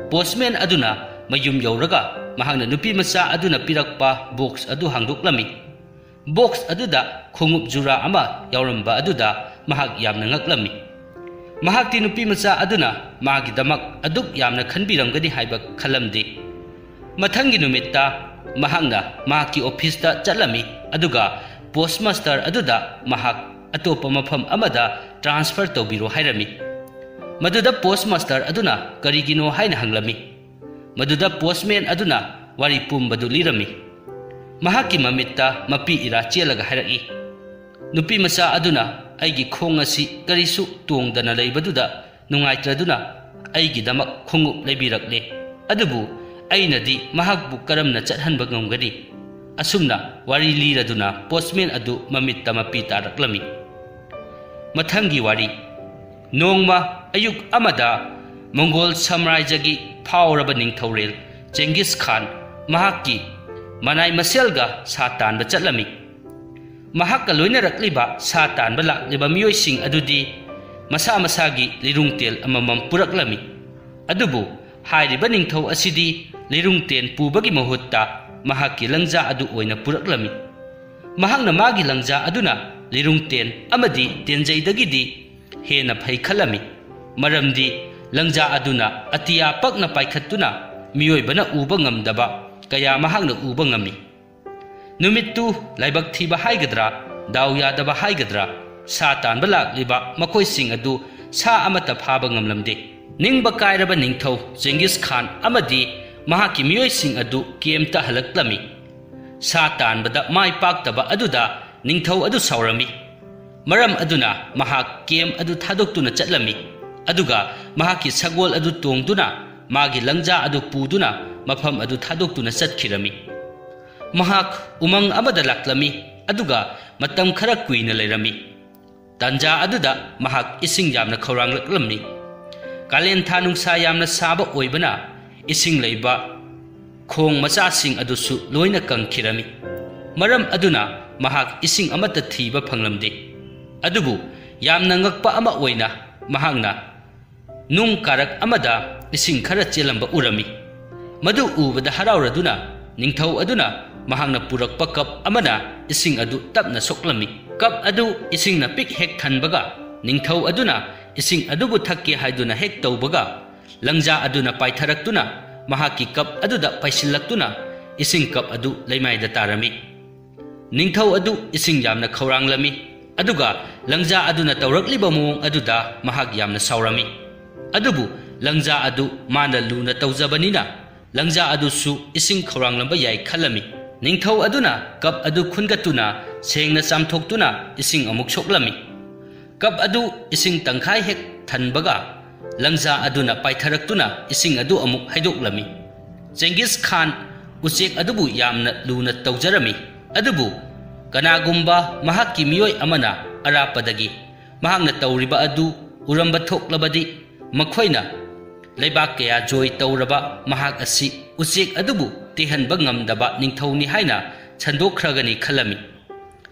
ꯄꯣꯁꯃꯦꯟ ꯑꯗꯨꯅ ꯃꯌꯨꯝ ꯌꯧꯔꯒ ꯃꯍꯥꯛꯅ ꯅꯨꯄꯤꯃꯆꯥ ꯑꯗꯨꯅ ꯄꯤꯔꯛꯄ ꯕꯣꯛꯁ ꯑꯗꯨ ꯍꯥꯡꯗꯣꯛꯂꯝꯃꯤ꯫ ꯕꯣꯛꯁ ꯑꯗꯨꯗ ꯈꯣꯡꯎꯞ ꯖꯨꯔꯥ ꯑꯃ ꯌꯥꯎꯔꯝꯕ ꯑꯗꯨꯗ ꯃꯍꯥꯛ ꯌꯥꯝꯅ ꯉꯛꯂꯝꯃꯤ꯫ ꯃꯍꯥꯛꯇꯤ ꯅꯨꯄꯤꯃꯆꯥ ꯑꯗꯨꯅ ꯃꯥꯒꯤꯗꯃꯛ ꯑꯗꯨꯛ ꯌꯥꯝꯅ ꯈꯟꯕꯤꯔꯝꯒꯅꯤ ꯍꯥꯏꯕ ꯈꯜꯂꯝꯗꯦ꯫ ꯃꯊꯪꯒꯤ ꯅꯨꯃꯤꯠꯇ ꯃꯍꯥꯛꯅ ꯃꯍꯥꯛꯀꯤ ꯑꯣꯐꯤꯁꯇ ꯆꯠꯂꯝꯃꯤ, ꯑꯗꯨꯒ ꯄꯣꯁꯃꯥꯁꯇꯔ ꯑꯗꯨꯗ ꯃꯍꯥꯛ ꯑꯇꯣꯞꯄ ꯃꯐꯝ ꯑꯃꯗ ꯇ꯭ꯔꯥꯟꯁꯐꯔ ꯇꯧꯕꯤꯔꯣ ꯍꯥꯏꯔꯝꯃꯤ꯫ ꯃꯗꯨꯗ ꯄꯣꯁꯃꯥꯁꯇꯔ ꯑꯗꯨꯅ ꯀꯔꯤꯒꯤꯅꯣ ꯍꯥꯏꯅ ꯍꯪꯂꯝꯃꯤ꯫ ꯃꯗꯨꯗ ꯄꯣꯁꯃꯦꯟ ꯑꯗꯨꯅ ꯋꯥꯔꯤ ꯄꯨꯝꯕꯗꯨ ꯂꯤꯔꯝꯃꯤ꯫ ꯃꯍꯥꯛꯀꯤ ꯃꯃꯤꯠꯇ ꯃꯄꯤ ꯏꯔꯥ ꯆꯦꯜꯂꯒ ꯍꯥꯏꯔꯛꯏ, "ꯅꯨꯄꯤꯃꯆꯥ ꯑꯗꯨꯅ ꯑꯩꯒꯤ ꯈꯣꯡ ꯑꯁꯤ ꯀꯔꯤꯁꯨ ꯇꯣꯡꯗꯅ ꯂꯩꯕꯗꯨꯗ ꯅꯨꯡꯉꯥꯏꯇ꯭ꯔꯗꯨꯅ ꯑꯩꯒꯤꯗꯃꯛ ꯈꯣꯡꯎꯞ ꯂꯩꯕꯤꯔꯛꯂꯦ꯫ ꯑꯗꯨꯕꯨ ꯑꯩꯅꯗꯤ ꯃꯍꯥꯛꯄꯨ ꯀꯔꯝꯅ ꯆꯠꯍꯟꯕ ꯉꯝꯒꯅꯤ?" ꯑꯁꯨꯝꯅ ꯋꯥꯔꯤ ꯂꯤꯔꯗꯨꯅ ꯄꯣꯁꯃꯦꯟ ꯑꯗꯨ ꯃꯃꯤꯠꯇ ꯃꯄꯤ ꯇꯥꯔꯛꯂꯝꯃꯤ꯫ ꯃꯊꯪꯒꯤ ꯋꯥꯔꯤ꯫ ꯅꯣꯡꯃ ꯑꯌꯨꯛ ꯑꯃꯗ ꯃꯣꯡꯒꯣꯜ ꯁꯥꯝꯔꯥꯖ꯭ꯌꯒꯤ ꯐꯥꯎꯔꯕ ꯅꯤꯡꯊꯧꯔꯦꯜ ꯆꯦꯡꯒꯤꯁ ꯈꯥꯟ ꯃꯍꯥꯛꯀꯤ ꯃꯅꯥꯏ ꯃꯁꯦꯜꯒ ꯁꯥ ꯇꯥꯟꯕ ꯆꯠꯂꯝꯃꯤ꯫ ꯃꯍꯥꯛꯀ ꯂꯣꯏꯅꯔꯛꯂꯤꯕ ꯁꯥ ꯇꯥꯟꯕ ꯂꯥꯛꯂꯤꯕ ꯃꯤꯑꯣꯏꯁꯤꯡ ꯑꯗꯨꯗꯤ ꯃꯁꯥ ꯃꯁꯥꯒꯤ ꯂꯤꯔꯨꯡꯇꯦꯜ ꯑꯃꯃꯝ ꯄꯨꯔꯛꯂꯝꯃꯤ꯫ ꯑꯗꯨꯕꯨ ꯍꯥꯏꯔꯤꯕ ꯅꯤꯡꯊꯧ ꯑꯁꯤꯗꯤ ꯂꯤꯔꯨꯡꯇꯦꯟ ꯄꯨꯕꯒꯤ ꯃꯍꯨꯠꯇ ꯃꯍꯥꯛꯀꯤ ꯂꯪꯖꯥ ꯑꯗꯨ ꯑꯣꯏꯅ ꯄꯨꯔꯛꯂꯝꯃꯤ꯫ ꯃꯍꯥꯛꯅ ꯃꯥꯒꯤ ꯂꯪꯖꯥ ꯑꯗꯨꯅ ꯂꯤꯔꯨꯡꯇꯦꯟ ꯑꯃꯗꯤ ꯇꯦꯟꯖꯩꯗꯒꯤꯗꯤ ꯍꯦꯟꯅ ꯐꯩ ꯈꯜꯂꯝꯃꯤ꯫ ꯃꯔꯝꯗꯤ ꯂꯪꯖꯥ ꯑꯗꯨꯅ ꯑꯇꯤꯌꯥ ꯄꯛꯅ ꯄꯥꯏꯈꯠꯇꯨꯅ ꯃꯤꯑꯣꯏꯕꯅ ꯎꯕ ꯉꯝꯗꯕ ꯀꯌꯥ ꯃꯍꯥꯛꯅ ꯎꯕ ꯉꯝꯃꯤ꯫ ꯅꯨꯃꯤꯠꯇꯨ ꯂꯥꯏꯕꯛ ꯊꯤꯕ ꯍꯥꯏꯒꯗ꯭ꯔꯥ, ꯗꯥꯎ ꯌꯥꯗꯕ ꯍꯥꯏꯒꯗ꯭ꯔꯥ, ꯁꯥ ꯇꯥꯟꯕ ꯂꯥꯛꯂꯤꯕ ꯃꯈꯣꯏꯁꯤꯡ ꯑꯗꯨ ꯁꯥ ꯑꯃꯠꯇ ꯐꯥꯕ ꯉꯝꯂꯝꯗꯦ꯫ ꯅꯤꯡꯕ ꯀꯥꯏꯔꯕ ꯅꯤꯡꯊꯧ ꯆꯦꯡꯒꯤꯁ ꯈꯥꯟ ꯑꯃꯗꯤ ꯃꯍꯥꯛꯀꯤ ꯃꯤꯑꯣꯏꯁꯤꯡ ꯑꯗꯨ ꯀꯦꯝꯇ ꯍꯜꯂꯛꯂꯝꯃꯤ꯫ ꯁꯥ ꯇꯥꯟꯕꯗ ꯃꯥꯏ ꯄꯥꯛꯇꯕ ꯑꯗꯨꯗ ꯅꯤꯡꯊꯧ ꯑꯗꯨ ꯁꯥꯎꯔꯝꯃꯤ꯫ ꯃꯔꯝ ꯑꯗꯨꯅ ꯃꯍꯥꯛ ꯀꯦꯝ ꯑꯗꯨ ꯊꯥꯗꯣꯛꯇꯨꯅ ꯆꯠꯂꯝꯃꯤ, ꯑꯗꯨꯒ ꯃꯍꯥꯛꯀꯤ ꯁꯒꯣꯜ ꯑꯗꯨ ꯇꯣꯡꯗꯨꯅ ꯃꯥꯒꯤ ꯂꯪꯖꯥ ꯑꯗꯨ ꯄꯨꯗꯨꯅ ꯃꯐꯝ ꯑꯗꯨ ꯊꯥꯗꯣꯛꯇꯨꯅ ꯆꯠꯈꯤꯔꯝꯃꯤ꯫ ꯃꯍꯥꯛ ꯎꯃꯪ ꯑꯃꯗ ꯂꯥꯛꯂꯝꯃꯤ, ꯑꯗꯨꯒ ꯃꯇꯝ ꯈꯔ ꯀꯨꯏꯅ ꯂꯩꯔꯝꯃꯤ꯫ ꯇꯥꯟꯖꯥ ꯑꯗꯨꯗ ꯃꯍꯥꯛ ꯏꯁꯤꯡ ꯌꯥꯝꯅ ꯈꯧꯔꯥꯡꯂꯛꯂꯝꯃꯤ꯫ ꯀꯥꯂꯦꯟ ꯊꯥ ꯅꯨꯡꯁꯥ ꯌꯥꯝꯅ ꯁꯥꯕ ꯑꯣꯏꯕꯅ ꯏꯁꯤꯡ ꯂꯩꯕ ꯈꯣꯡ ꯃꯆꯥꯁꯤꯡ ꯑꯗꯨꯁꯨ ꯂꯣꯏꯅ ꯀꯪꯈꯤꯔꯝꯃꯤ꯫ ꯃꯔꯝ ꯑꯗꯨꯅ ꯃꯍꯥꯛ ꯏꯁꯤꯡ ꯑꯃꯠꯇ ꯊꯤꯕ ꯐꯪꯂꯝꯗꯦ꯫ ꯑꯗꯨꯕꯨ ꯌꯥꯝꯅ ꯉꯛꯄ ꯑꯃ ꯑꯣꯏꯅ ꯃꯍꯥꯛꯅ ꯅꯨꯡ ꯀꯥꯔꯛ ꯑꯃꯗ ꯏꯁꯤꯡ ꯈꯔ ꯆꯦꯜꯂꯝꯕ ꯎꯔꯝꯃꯤ꯫ ꯃꯗꯨ ꯎꯕꯗ ꯍꯔꯥꯎꯔꯗꯨꯅ ꯅꯤꯡꯊꯧ ꯑꯗꯨꯅ ꯃꯍꯥꯛꯅ ꯄꯨꯔꯛꯄ ꯀꯞ ꯑꯃꯅ ꯏꯁꯤꯡ ꯑꯗꯨ ꯇꯞꯅ ꯁꯣꯛꯂꯝꯃꯤ꯫ ꯀꯞ ꯑꯗꯨ ꯏꯁꯤꯡꯅ ꯄꯤꯛ ꯍꯦꯛ ꯊꯟꯕꯒ ꯅꯤꯡꯊꯧ ꯑꯗꯨꯅ ꯏꯁꯤꯡ ꯑꯗꯨꯕꯨ ꯊꯛꯀꯦ ꯍꯥꯏꯗꯨꯅ ꯍꯦꯛ ꯇꯧꯕꯒ ꯂꯪꯖꯥ ꯑꯗꯨꯅ ꯄꯥꯏꯊꯔꯛꯇꯨꯅ ꯃꯍꯥꯛꯀꯤ ꯀꯞ ꯑꯗꯨꯗ ꯄꯥꯏꯁꯤꯜꯂꯛꯇꯨꯅ ꯏꯁꯤꯡ ꯀꯞ ꯑꯗꯨ ꯂꯩꯃꯥꯏꯗ ꯇꯥꯔꯝꯃꯤ꯫ ꯅꯤꯡꯊꯧ ꯑꯗꯨ ꯏꯁꯤꯡ ꯌꯥꯝꯅ ꯈꯧꯔꯥꯡꯂꯝꯃꯤ, ꯑꯗꯨꯒ ꯂꯪꯖꯥ ꯑꯗꯨꯅ ꯇꯧꯔꯛꯂꯤꯕ ꯃꯑꯣꯡ ꯑꯗꯨꯗ ꯃꯍꯥꯛ ꯌꯥꯝꯅ ꯁꯥꯎꯔꯝꯃꯤ꯫ ꯑꯗꯨꯕꯨ ꯂꯪꯖꯥ ꯑꯗꯨ ꯃꯥꯅ ꯂꯨꯅ ꯇꯧꯖꯕꯅꯤꯅ ꯂꯪꯖꯥ ꯑꯗꯨꯁꯨ ꯏꯁꯤꯡ ꯈꯧꯔꯥꯡꯂꯝꯕ ꯌꯥꯏ ꯈꯜꯂꯝꯃꯤ꯫ ꯅꯤꯡꯊꯧ ꯑꯗꯨꯅ ꯀꯞ ꯑꯗꯨ ꯈꯨꯟꯒꯠꯇꯨꯅ ꯁꯦꯡꯅ ꯆꯥꯝꯊꯣꯛꯇꯨꯅ ꯏꯁꯤꯡ ꯑꯃꯨꯛ ꯁꯣꯛꯂꯝꯃꯤ꯫ ꯀꯞ ꯑꯗꯨ ꯏꯁꯤꯡ ꯇꯪꯈꯥꯏ ꯍꯦꯛ ꯊꯟꯕꯒ ꯂꯪꯖꯥ ꯑꯗꯨꯅ ꯄꯥꯏꯊꯔꯛꯇꯨꯅ ꯏꯁꯤꯡ ꯑꯗꯨ ꯑꯃꯨꯛ ꯍꯩꯗꯣꯛꯂꯝꯃꯤ꯫ ꯆꯦꯡꯒꯤꯁ ꯈꯥꯟ ꯎꯆꯦꯛ ꯑꯗꯨꯕꯨ ꯌꯥꯝꯅ ꯂꯨꯅ ꯇꯧꯖꯔꯝꯃꯤ꯫ ꯑꯗꯨꯕꯨ ꯀꯅꯥꯒꯨꯝꯕ ꯃꯍꯥꯛꯀꯤ ꯃꯤꯑꯣꯏ ꯑꯃꯅ ꯑꯔꯥꯞꯄꯗꯒꯤ ꯃꯍꯥꯛꯅ ꯇꯧꯔꯤꯕ ꯑꯗꯨ ꯎꯔꯝꯕ ꯊꯣꯛꯂꯕꯗꯤ, ꯃꯈꯣꯏꯅ ꯂꯩꯕꯥꯛ ꯀꯌꯥ ꯖꯣꯏ ꯇꯧꯔꯕ ꯃꯍꯥꯛ ꯑꯁꯤ ꯎꯆꯦꯛ ꯑꯗꯨꯕꯨ ꯇꯦꯛꯍꯟꯕ ꯉꯝꯗꯕ ꯅꯤꯡꯊꯧꯅꯤ ꯍꯥꯏꯅ ꯁꯟꯗꯣꯛꯈ꯭ꯔꯒꯅꯤ ꯈꯜꯂꯝꯃꯤ꯫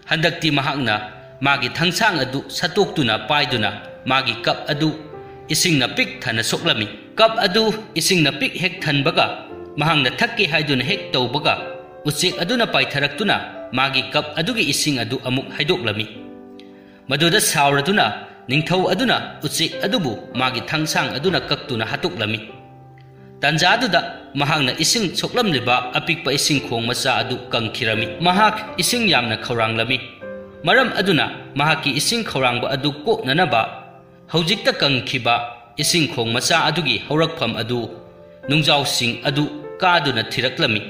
ꯍꯟꯗꯛꯇꯤ ꯃꯍꯥꯛꯅ ꯃꯥꯒꯤ ꯊꯥꯡꯁꯥꯡ ꯑꯗꯨ ꯁꯠꯇꯣꯛꯇꯨꯅ ꯄꯥꯏꯗꯨꯅ ꯃꯥꯒꯤ ꯀꯞ ꯑꯗꯨ ꯏꯁꯤꯡꯅ ꯄꯤꯛ ꯊꯟꯅ ꯁꯣꯛꯂꯝꯃꯤ꯫ ꯀꯞ ꯑꯗꯨ ꯏꯁꯤꯡꯅ ꯄꯤꯛ ꯍꯦꯛ ꯊꯟꯕꯒ, ꯃꯍꯥꯛꯅ ꯊꯛꯀꯦ ꯍꯥꯏꯗꯨꯅ ꯍꯦꯛ ꯇꯧꯕꯒ, ꯎꯆꯦꯛ ꯑꯗꯨꯅ ꯄꯥꯏꯊꯔꯛꯇꯨꯅ ꯃꯥꯒꯤ ꯀꯞ ꯑꯗꯨꯒꯤ ꯏꯁꯤꯡ ꯑꯗꯨ ꯑꯃꯨꯛ ꯍꯩꯗꯣꯛꯂꯝꯃꯤ꯫ ꯃꯗꯨꯗ ꯁꯥꯎꯔꯗꯨꯅ ꯅꯤꯡꯊꯧ ꯑꯗꯨꯅ ꯎꯆꯦꯛ ꯑꯗꯨꯕꯨ ꯃꯥꯒꯤ ꯊꯥꯡꯁꯥꯡ ꯑꯗꯨꯅ ꯀꯛꯇꯨꯅ ꯍꯥꯠꯇꯣꯛꯂꯝꯃꯤ꯫ ꯇꯥꯟꯖꯥꯗꯨꯗ ꯃꯍꯥꯛꯅ ꯏꯁꯤꯡ ꯁꯣꯛꯂꯝꯂꯤꯕ ꯑꯄꯤꯛꯄ ꯏꯁꯤꯡ ꯈꯣꯡ ꯃꯆꯥ ꯑꯗꯨ ꯀꯪꯈꯤꯔꯝꯃꯤ꯫ ꯃꯍꯥꯛ ꯏꯁꯤꯡ ꯌꯥꯝꯅ ꯈꯧꯔꯥꯡꯂꯝꯃꯤ꯫ ꯃꯔꯝ ꯑꯗꯨꯅ ꯃꯍꯥꯛꯀꯤ ꯏꯁꯤꯡ ꯈꯧꯔꯥꯡꯕ ꯑꯗꯨ ꯀꯣꯛꯅꯅꯕ ꯍꯧꯖꯤꯛꯇ ꯀꯪꯈꯤꯕ ꯏꯁꯤꯡ ꯈꯣꯡ ꯃꯆꯥ ꯑꯗꯨꯒꯤ ꯍꯧꯔꯛꯐꯝ ꯑꯗꯨ ꯅꯨꯡꯖꯥꯎꯁꯤꯡ ꯑꯗꯨ ꯀꯥꯗꯨꯅ ꯊꯤꯔꯛꯂꯝꯃꯤ꯫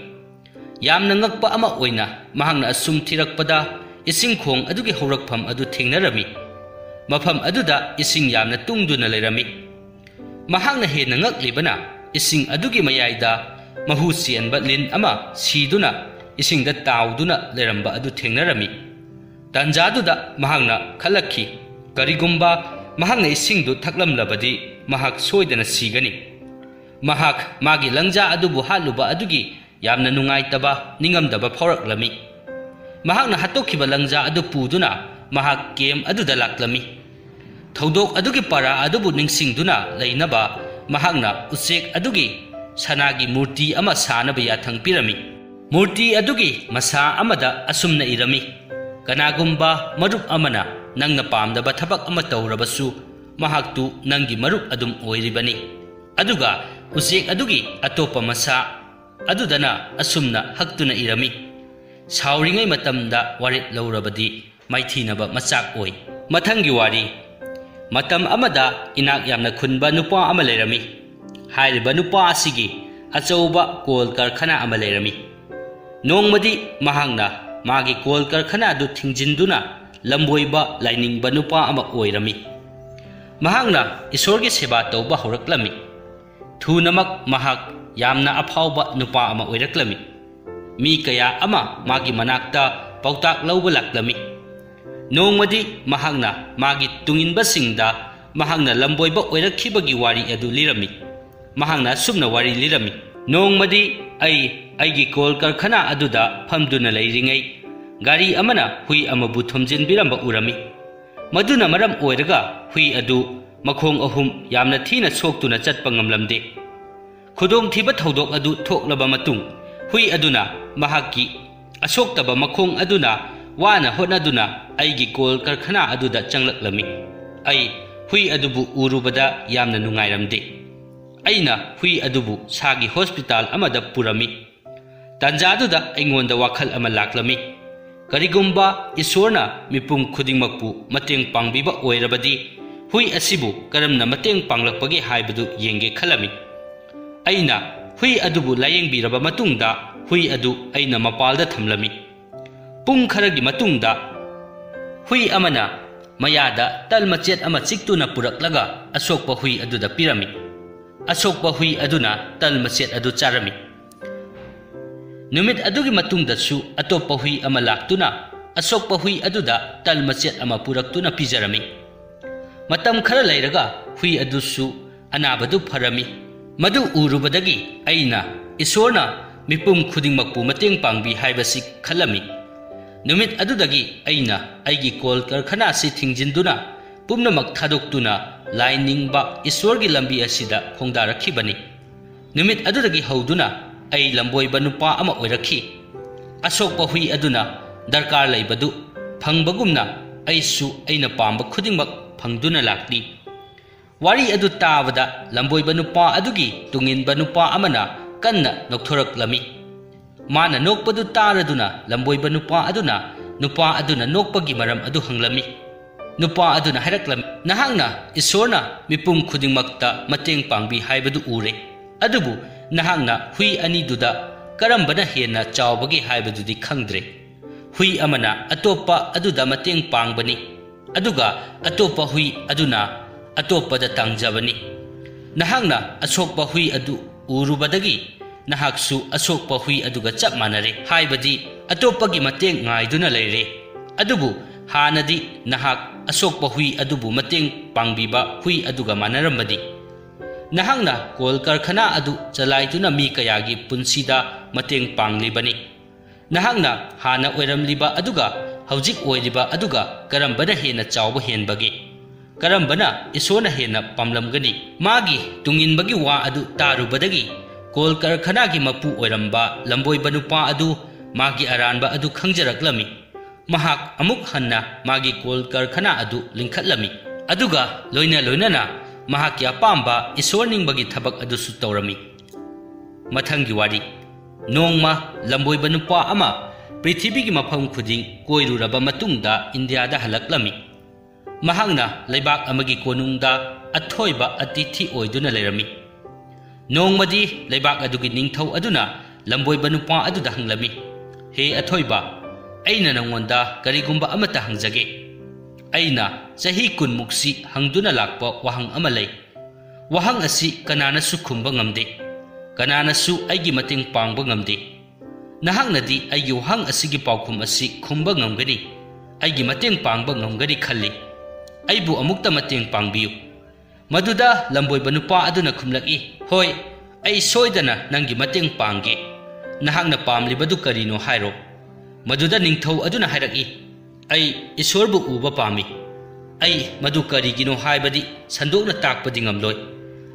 ꯌꯥꯝꯅ ꯉꯛꯄ ꯑꯃ ꯑꯣꯏꯅ ꯃꯍꯥꯛꯅ ꯑꯁꯨꯝ ꯊꯤꯔꯛꯄꯗ ꯏꯁꯤꯡ ꯈꯣꯡ ꯑꯗꯨꯒꯤ ꯍꯧꯔꯛꯐꯝ ꯑꯗꯨ ꯊꯦꯡꯅꯔꯝꯃꯤ꯫ ꯃꯐꯝ ꯑꯗꯨꯗ ꯏꯁꯤꯡ ꯌꯥꯝꯅ ꯇꯨꯡꯗꯨꯅ ꯂꯩꯔꯝꯃꯤ꯫ ꯃꯍꯥꯛꯅ ꯍꯦꯟꯅ ꯉꯛꯂꯤꯕꯅ ꯏꯁꯤꯡ ꯑꯗꯨꯒꯤ ꯃꯌꯥꯏꯗ ꯃꯍꯨ ꯆꯦꯟꯕ ꯂꯤꯟ ꯑꯃ ꯁꯤꯗꯨꯅ ꯏꯁꯤꯡꯗ ꯇꯥꯎꯗꯨꯅ ꯂꯩꯔꯝꯕ ꯑꯗꯨ ꯊꯦꯡꯅꯔꯝꯃꯤ꯫ ꯇꯥꯟꯖꯥꯗꯨꯗ ꯃꯍꯥꯛꯅ ꯈꯜꯂꯛꯈꯤ, ꯀꯔꯤꯒꯨꯝꯕ ꯃꯍꯥꯛꯅ ꯏꯁꯤꯡꯗꯨ ꯊꯛꯂꯝꯂꯕꯗꯤ ꯃꯍꯥꯛ ꯁꯣꯏꯗꯅ ꯁꯤꯒꯅꯤ꯫ ꯃꯍꯥꯛ ꯃꯥꯒꯤ ꯂꯪꯖꯥ ꯑꯗꯨꯕꯨ ꯍꯥꯠꯂꯨꯕ ꯑꯗꯨꯒꯤ ꯌꯥꯝꯅ ꯅꯨꯡꯉꯥꯏꯇꯕ, ꯅꯤꯡꯉꯝꯗꯕ ꯐꯥꯎꯔꯛꯂꯝꯃꯤ꯫ ꯃꯍꯥꯛꯅ ꯍꯥꯠꯇꯣꯛꯈꯤꯕ ꯂꯪꯖꯥ ꯑꯗꯨ ꯄꯨꯗꯨꯅ ꯃꯍꯥꯛ ꯀꯦꯝ ꯑꯗꯨꯗ ꯂꯥꯛꯂꯝꯃꯤ꯫ ꯊꯧꯗꯣꯛ ꯑꯗꯨꯒꯤ ꯄꯥꯔꯥ ꯑꯗꯨꯕꯨ ꯅꯤꯡꯁꯤꯡꯗꯨꯅ ꯂꯩꯅꯕ ꯃꯍꯥꯛꯅ ꯎꯆꯦꯛ ꯑꯗꯨꯒꯤ ꯁꯅꯥꯒꯤ ꯃꯨꯔꯇꯤ ꯑꯃ ꯁꯥꯅꯕ ꯌꯥꯊꯪ ꯄꯤꯔꯝꯃꯤ꯫ ꯃꯨꯔꯇꯤ ꯑꯗꯨꯒꯤ ꯃꯁꯥ ꯑꯃꯗ ꯑꯁꯨꯝꯅ ꯏꯔꯝꯃꯤ, "ꯀꯅꯥꯒꯨꯝꯕ ꯃꯔꯨꯞ ꯑꯃꯅ ꯅꯪꯅ ꯄꯥꯝꯗꯕ ꯊꯕꯛ ꯑꯃ ꯇꯧꯔꯕꯁꯨ, ꯃꯍꯥꯛꯇꯨ ꯅꯪꯒꯤ ꯃꯔꯨꯞ ꯑꯗꯨꯝ ꯑꯣꯏꯔꯤꯕꯅꯤ"꯫ ꯑꯗꯨꯒ ꯎꯆꯦꯛ ꯑꯗꯨꯒꯤ ꯑꯇꯣꯞꯄ ꯃꯁꯥ ꯑꯗꯨꯗꯅ ꯑꯁꯨꯝꯅ ꯍꯛꯇꯨꯅ ꯏꯔꯝꯃꯤ, "ꯁꯥꯎꯔꯤꯉꯩ ꯃꯇꯝꯗ ꯋꯥꯔꯦꯞ ꯂꯧꯔꯕꯗꯤ ꯃꯥꯏꯊꯤꯅꯕ ꯃꯆꯥꯛ ꯑꯣꯏ"꯫ ꯃꯊꯪꯒꯤ ꯋꯥꯔꯤ꯫ ꯃꯇꯝ ꯑꯃꯗ ꯏꯅꯥꯛ ꯌꯥꯝꯅ ꯈꯨꯟꯕ ꯅꯨꯄꯥ ꯑꯃ ꯂꯩꯔꯝꯃꯤ꯫ ꯍꯥꯏꯔꯤꯕ ꯅꯨꯄꯥ ꯑꯁꯤꯒꯤ ꯑꯆꯧꯕ ꯀꯣꯜ ꯀꯔꯈꯅꯥ ꯑꯃ ꯂꯩꯔꯝꯃꯤ꯫ ꯅꯣꯡꯃꯗꯤ ꯃꯍꯥꯛꯅ ꯃꯥꯒꯤ ꯀꯣꯜ ꯀꯔꯈꯅꯥ ꯑꯗꯨ ꯊꯤꯡꯖꯤꯟꯗꯨꯅ ꯂꯝꯕꯣꯏꯕ ꯂꯥꯏꯅꯤꯡꯕ ꯅꯨꯄꯥ ꯑꯃ ꯑꯣꯏꯔꯝꯃꯤ꯫ ꯃꯍꯥꯛꯅ ꯏꯁꯣꯔꯒꯤ ꯁꯦꯕꯥ ꯇꯧꯕ ꯍꯧꯔꯛꯂꯝꯃꯤ꯫ ꯊꯨꯅꯃꯛ ꯃꯍꯥꯛ ꯌꯥꯝꯅ ꯑꯐꯥꯎꯕ ꯅꯨꯄꯥ ꯑꯃ ꯑꯣꯏꯔꯛꯂꯝꯃꯤ꯫ ꯃꯤ ꯀꯌꯥ ꯑꯃ ꯃꯥꯒꯤ ꯃꯅꯥꯛꯇ ꯄꯥꯎꯇꯥꯛ ꯂꯧꯕ ꯂꯥꯛꯂꯝꯃꯤ꯫ ꯅꯣꯡꯃꯗꯤ ꯃꯍꯥꯛꯅ ꯃꯥꯒꯤ ꯇꯨꯡꯏꯟꯕꯁꯤꯡꯗ ꯃꯍꯥꯛꯅ ꯂꯝꯕꯣꯏꯕ ꯑꯣꯏꯔꯛꯈꯤꯕꯒꯤ ꯋꯥꯔꯤ ꯑꯗꯨ ꯂꯤꯔꯝꯃꯤ꯫ ꯃꯍꯥꯛꯅ ꯑꯁꯨꯝꯅ ꯋꯥꯔꯤ ꯂꯤꯔꯝꯃꯤ, "ꯅꯣꯡꯃꯗꯤ ꯑꯩ ꯑꯩꯒꯤ ꯀꯣꯜ ꯀꯔꯈꯅꯥ ꯑꯗꯨꯗ ꯐꯝꯗꯨꯅ ꯂꯩꯔꯤꯉꯩ, ꯒꯥꯔꯤ ꯑꯃꯅ ꯍꯨꯏ ꯑꯃꯕꯨ ꯊꯣꯝꯖꯤꯟꯕꯤꯔꯝꯕ ꯎꯔꯝꯃꯤ꯫ ꯃꯗꯨꯅ ꯃꯔꯝ ꯑꯣꯏꯔꯒ ꯍꯨꯏ ꯑꯗꯨ ꯃꯈꯣꯡ ꯑꯍꯨꯝ ꯌꯥꯝꯅ ꯊꯤꯅ ꯁꯣꯛꯇꯨꯅ ꯆꯠꯄ ꯉꯝꯂꯝꯗꯦ꯫ ꯈꯨꯗꯣꯡꯊꯤꯕ ꯊꯧꯗꯣꯛ ꯑꯗꯨ ꯊꯣꯛꯂꯕ ꯃꯇꯨꯡ, ꯍꯨꯏ ꯑꯗꯨꯅ ꯃꯍꯥꯛꯀꯤ ꯑꯁꯣꯛꯇꯕ ꯃꯈꯣꯡ ꯑꯗꯨꯅ ꯋꯥꯅ ꯍꯣꯠꯅꯗꯨꯅ ꯑꯩꯒꯤ ꯀꯣꯜ ꯀꯔꯈꯅꯥ ꯑꯗꯨꯗ ꯆꯪꯂꯛꯂꯝꯃꯤ꯫ ꯑꯩ ꯍꯨꯏ ꯑꯗꯨꯕꯨ ꯎꯔꯨꯕꯗ ꯌꯥꯝꯅ ꯅꯨꯡꯉꯥꯏꯔꯝꯗꯦ꯫ ꯑꯩꯅ ꯍꯨꯏ ꯑꯗꯨꯕꯨ ꯁꯥꯒꯤ ꯍꯣꯁꯄꯤꯇꯥꯜ ꯑꯃꯗ ꯄꯨꯔꯝꯃꯤ꯫ ꯇꯥꯟꯖꯥꯗꯨꯗ ꯑꯩꯉꯣꯟꯗ ꯋꯥꯈꯜ ꯑꯃ ꯂꯥꯛꯂꯝꯃꯤ꯫ ꯀꯔꯤꯒꯨꯝꯕ ꯏꯁꯣꯔꯅ ꯃꯤꯄꯨꯝ ꯈꯨꯗꯤꯡꯃꯛꯄꯨ ꯃꯇꯦꯡ ꯄꯥꯡꯕꯤꯕ ꯑꯣꯏꯔꯕꯗꯤ, ꯍꯨꯏ ꯑꯁꯤꯕꯨ ꯀꯔꯝꯅ ꯃꯇꯦꯡ ꯄꯥꯡꯂꯛꯄꯒꯦ ꯍꯥꯏꯕꯗꯨ ꯌꯦꯡꯒꯦ ꯈꯜꯂꯝꯃꯤ꯫ ꯑꯩꯅ ꯍꯨꯏ ꯑꯗꯨꯕꯨ ꯂꯥꯌꯦꯡꯕꯤꯔꯕ ꯃꯇꯨꯡꯗ, ꯍꯨꯏ ꯑꯗꯨ ꯑꯩꯅ ꯃꯄꯥꯜꯗ ꯊꯝꯂꯝꯃꯤ꯫ ꯄꯨꯡ ꯈꯔꯒꯤ ꯃꯇꯨꯡꯗ ꯍꯨꯏ ꯑꯃꯅ ꯃꯌꯥꯗ ꯇꯜ ꯃꯆꯦꯠ ꯑꯃ ꯆꯤꯛꯇꯨꯅ ꯄꯨꯔꯛꯂꯒ ꯑꯁꯣꯛꯄ ꯍꯨꯏ ꯑꯗꯨꯗ ꯄꯤꯔꯝꯃꯤ꯫ ꯑꯁꯣꯛꯄ ꯍꯨꯏ ꯑꯗꯨꯅ ꯇꯜ ꯃꯆꯦꯠ ꯑꯗꯨ ꯆꯥꯔꯝꯃꯤ꯫ ꯅꯨꯃꯤꯠ ꯑꯗꯨꯒꯤ ꯃꯇꯨꯡꯗꯁꯨ ꯑꯇꯣꯞꯄ ꯍꯨꯏ ꯑꯃ ꯂꯥꯛꯇꯨꯅ ꯑꯁꯣꯛꯄ ꯍꯨꯏ ꯑꯗꯨꯗ ꯇꯜ ꯃꯆꯦꯠ ꯑꯃ ꯄꯨꯔꯛꯇꯨꯅ ꯄꯤꯖꯔꯝꯃꯤ꯫ ꯃꯇꯝ ꯈꯔ ꯂꯩꯔꯒ ꯍꯨꯏ ꯑꯗꯨꯁꯨ ꯑꯅꯥꯕꯗꯨ ꯐꯔꯝꯃꯤ꯫ ꯃꯗꯨ ꯎꯔꯨꯕꯗꯒꯤ ꯑꯩꯅ ꯏꯁꯣꯔꯅ ꯃꯤꯄꯨꯝ ꯈꯨꯗꯤꯡꯃꯛꯄꯨ ꯃꯇꯦꯡ ꯄꯥꯡꯕꯤ ꯍꯥꯏꯕꯁꯤ ꯈꯜꯂꯝꯃꯤ꯫ ꯅꯨꯃꯤꯠ ꯑꯗꯨꯗꯒꯤ ꯑꯩꯅ ꯑꯩꯒꯤ ꯀꯣꯜ ꯀꯔꯈꯅꯥꯁꯤ ꯊꯤꯡꯖꯤꯟꯗꯨꯅ ꯄꯨꯝꯅꯃꯛ ꯊꯥꯗꯣꯛꯇꯨꯅ ꯂꯥꯏ ꯅꯤꯡꯕ ꯏꯁꯣꯔꯒꯤ ꯂꯝꯕꯤ ꯑꯁꯤꯗ ꯈꯣꯡꯗꯥꯔꯛꯈꯤꯕꯅꯤ꯫ ꯅꯨꯃꯤꯠ ꯑꯗꯨꯗꯒꯤ ꯍꯧꯗꯨꯅ ꯑꯩ ꯂꯝꯕꯣꯏꯕ ꯅꯨꯄꯥ ꯑꯃ ꯑꯣꯏꯔꯛꯈꯤ꯫ ꯑꯁꯣꯛꯄ ꯍꯨꯏ ꯑꯗꯨꯅ ꯗꯔꯀꯥꯔ ꯂꯩꯕꯗꯨ ꯐꯪꯕꯒꯨꯝꯅ ꯑꯩꯁꯨ ꯑꯩꯅ ꯄꯥꯝꯕ ꯈꯨꯗꯤꯡꯃꯛ ꯐꯪꯗꯨꯅ ꯂꯥꯛꯂꯤ꯫ ꯋꯥꯔꯤ ꯑꯗꯨ ꯇꯥꯕꯗ ꯂꯝꯕꯣꯏꯕ ꯅꯨꯄꯥ ꯑꯗꯨꯒꯤ ꯇꯨꯡꯏꯟꯕ ꯅꯨꯄꯥ ꯑꯃꯅ ꯀꯟꯅ ꯅꯣꯛꯊꯣꯔꯛꯂꯝꯃꯤ꯫ ꯃꯥꯅ ꯅꯣꯛꯄꯗꯨ ꯇꯥꯔꯗꯨꯅ ꯂꯝꯕꯣꯏꯕ ꯅꯨꯄꯥ ꯑꯗꯨꯅ ꯅꯨꯄꯥ ꯑꯗꯨꯅ ꯅꯣꯛꯄꯒꯤ ꯃꯔꯝ ꯑꯗꯨ ꯍꯪꯂꯝꯃꯤ꯫ ꯅꯨꯄꯥ ꯑꯗꯨꯅ ꯍꯥꯏꯔꯛꯂꯝꯃꯤ, "ꯅꯍꯥꯛꯅ ꯏꯁꯣꯔꯅ ꯃꯤꯄꯨꯝ ꯈꯨꯗꯤꯡꯃꯛꯇ ꯃꯇꯦꯡ ꯄꯥꯡꯕꯤ ꯍꯥꯏꯕꯗꯨ ꯎꯔꯦ, ꯑꯗꯨꯕꯨ ꯅꯍꯥꯛꯅ ꯍꯨꯏ ꯑꯅꯤꯗꯨꯗ ꯀꯔꯝꯕꯅ ꯍꯦꯟꯅ ꯆꯥꯎꯕꯒꯦ ꯍꯥꯏꯕꯗꯨꯗꯤ ꯈꯪꯗ꯭ꯔꯦ꯫ ꯍꯨꯏ ꯑꯃꯅ ꯑꯇꯣꯞꯄ ꯑꯗꯨꯗ ꯃꯇꯦꯡ ꯄꯥꯡꯕꯅꯤ, ꯑꯗꯨꯒ ꯑꯇꯣꯞꯄ ꯍꯨꯏ ꯑꯗꯨꯅ ꯑꯇꯣꯞꯄꯗ ꯇꯥꯡꯖꯕꯅꯤ꯫ ꯅꯍꯥꯛꯅ ꯑꯁꯣꯛꯄ ꯍꯨꯏ ꯑꯗꯨ ꯎꯔꯨꯕꯗꯒꯤ ꯅꯍꯥꯛꯁꯨ ꯑꯁꯣꯛꯄ ꯍꯨꯏ ꯑꯗꯨꯒ ꯆꯞ ꯃꯥꯟꯅꯔꯦ, ꯍꯥꯏꯕꯗꯤ ꯑꯇꯣꯞꯄꯒꯤ ꯃꯇꯦꯡ ꯉꯥꯏꯗꯨꯅ ꯂꯩꯔꯦ꯫ ꯑꯗꯨꯕꯨ ꯍꯥꯟꯅꯗꯤ ꯅꯍꯥꯛ ꯑꯁꯣꯛꯄ ꯍꯨꯏ ꯑꯗꯨꯕꯨ ꯃꯇꯦꯡ ꯄꯥꯡꯕꯤꯕ ꯍꯨꯏ ꯑꯗꯨꯒ ꯃꯥꯟꯅꯔꯝꯕꯅꯤ꯫ ꯅꯍꯥꯛꯅ ꯀꯣꯜ ꯀꯔꯈꯅꯥ ꯑꯗꯨ ꯆꯂꯥꯏꯗꯨꯅ ꯃꯤ ꯀꯌꯥꯒꯤ ꯄꯨꯟꯁꯤꯗ ꯃꯇꯦꯡ ꯄꯥꯡꯂꯤꯕꯅꯤ꯫ ꯅꯍꯥꯛꯅ ꯍꯥꯟꯅ ꯑꯣꯏꯔꯝꯂꯤꯕ ꯑꯗꯨꯒ ꯍꯧꯖꯤꯛ ꯑꯣꯏꯔꯤꯕ ꯑꯗꯨꯒ ꯀꯔꯝꯕꯅ ꯍꯦꯟꯅ ꯆꯥꯎꯕ ꯍꯦꯟꯕꯒꯦ? ꯀꯔꯝꯕꯅ ꯏꯁꯣꯔꯅ ꯍꯦꯟꯅ ꯄꯥꯝꯂꯝꯒꯅꯤ? ꯃꯥꯒꯤ ꯇꯨꯡꯏꯟꯕꯒꯤ ꯋꯥ ꯑꯗꯨ ꯇꯥꯔꯨꯕꯗꯒꯤ ꯀꯣꯜ ꯀꯔꯈꯅꯥꯒꯤ ꯃꯄꯨ ꯑꯣꯏꯔꯝꯕ ꯂꯝꯕꯣꯏꯕ ꯅꯨꯄꯥ ꯑꯗꯨ ꯃꯥꯒꯤ ꯑꯔꯥꯟꯕ ꯑꯗꯨ ꯈꯪꯖꯔꯛꯂꯝꯃꯤ꯫ ꯃꯍꯥꯛ ꯑꯃꯨꯛ ꯍꯟꯅ ꯃꯥꯒꯤ ꯀꯣꯜ ꯀꯔꯈꯅꯥ ꯑꯗꯨ ꯂꯤꯡꯈꯠꯂꯝꯃꯤ, ꯑꯗꯨꯒ ꯂꯣꯏꯅ ꯂꯣꯏꯅꯅ ꯃꯍꯥꯛꯀꯤ ꯑꯄꯥꯝꯕ ꯏꯁꯣꯔ ꯅꯤꯡꯕꯒꯤ ꯊꯕꯛ ꯑꯗꯨꯁꯨ ꯇꯧꯔꯝꯃꯤ꯫ ꯃꯊꯪꯒꯤ ꯋꯥꯔꯤ꯫ ꯅꯣꯡꯃ ꯂꯝꯕꯣꯏꯕ ꯅꯨꯄꯥ ꯑꯃ ꯄ꯭ꯔꯤꯊꯤꯕꯤꯒꯤ ꯃꯐꯝ ꯈꯨꯗꯤꯡ ꯀꯣꯏꯔꯨꯔꯕ ꯃꯇꯨꯡꯗ ꯏꯟꯗꯤꯌꯥꯗ ꯍꯜꯂꯛꯂꯝꯃꯤ꯫ ꯃꯍꯥꯛꯅ ꯂꯩꯕꯥꯛ ꯑꯃꯒꯤ ꯀꯣꯅꯨꯡꯗ ꯑꯊꯣꯏꯕ ꯑꯇꯤꯊꯤ ꯑꯣꯏꯗꯨꯅ ꯂꯩꯔꯝꯃꯤ꯫ ꯅꯣꯡꯃꯗꯤ ꯂꯩꯕꯥꯛ ꯑꯗꯨꯒꯤ ꯅꯤꯡꯊꯧ ꯑꯗꯨꯅ ꯂꯝꯕꯣꯏꯕ ꯅꯨꯄꯥ ꯑꯗꯨꯗ ꯍꯪꯂꯝꯃꯤ, "ꯍꯦ ꯑꯊꯣꯏꯕ, ꯑꯩꯅ ꯅꯉꯣꯟꯗ ꯀꯔꯤꯒꯨꯝꯕ ꯑꯃꯠꯇ ꯍꯪꯖꯒꯦ꯫ ꯑꯩꯅ ꯆꯍꯤ ꯀꯨꯟꯃꯨꯛꯁꯤ ꯍꯪꯗꯨꯅ ꯂꯥꯛꯄ ꯋꯥꯍꯪ ꯑꯃ ꯂꯩ꯫ ꯋꯥꯍꯪ ꯑꯁꯤ ꯀꯅꯥꯅꯁꯨ ꯈꯨꯝꯕ ꯉꯝꯗꯦ꯫ ꯀꯅꯥꯅꯁꯨ ꯑꯩꯒꯤ ꯃꯇꯦꯡ ꯄꯥꯡꯕ ꯉꯝꯗꯦ꯫ ꯅꯍꯥꯛꯅꯗꯤ ꯑꯩꯒꯤ ꯋꯥꯍꯪ ꯑꯁꯤꯒꯤ ꯄꯥꯎꯈꯨꯝ ꯑꯁꯤ ꯈꯨꯝꯕ ꯉꯝꯒꯅꯤ, ꯑꯩꯒꯤ ꯃꯇꯦꯡ ꯄꯥꯡꯕ ꯉꯝꯒꯅꯤ ꯈꯜꯂꯤ꯫ ꯑꯩꯕꯨ ꯑꯃꯨꯛꯇ ꯃꯇꯦꯡ ꯄꯥꯡꯕꯤꯌꯨ꯫" ꯃꯗꯨꯗ ꯂꯝꯕꯣꯏꯕ ꯅꯨꯄꯥ ꯑꯗꯨꯅ ꯈꯨꯝꯂꯛꯏ, "ꯍꯣꯏ, ꯑꯩ ꯁꯣꯏꯗꯅ ꯅꯪꯒꯤ ꯃꯇꯦꯡ ꯄꯥꯡꯒꯦ꯫ ꯅꯍꯥꯛꯅ ꯄꯥꯝꯂꯤꯕꯗꯨ ꯀꯔꯤꯅꯣ ꯍꯥꯏꯔꯣ꯫" ꯃꯗꯨꯗ ꯅꯤꯡꯊꯧ ꯑꯗꯨꯅ ꯍꯥꯏꯔꯛꯏ, "ꯑꯩ ꯏꯁꯣꯔꯕꯨ ꯎꯕ ꯄꯥꯝꯃꯤ꯫ ꯑꯩ ꯃꯗꯨ ꯀꯔꯤꯒꯤꯅꯣ ꯍꯥꯏꯕꯗꯤ ꯁꯟꯗꯣꯛꯅ ꯇꯥꯛꯄꯗꯤ ꯉꯝꯂꯣꯏ꯫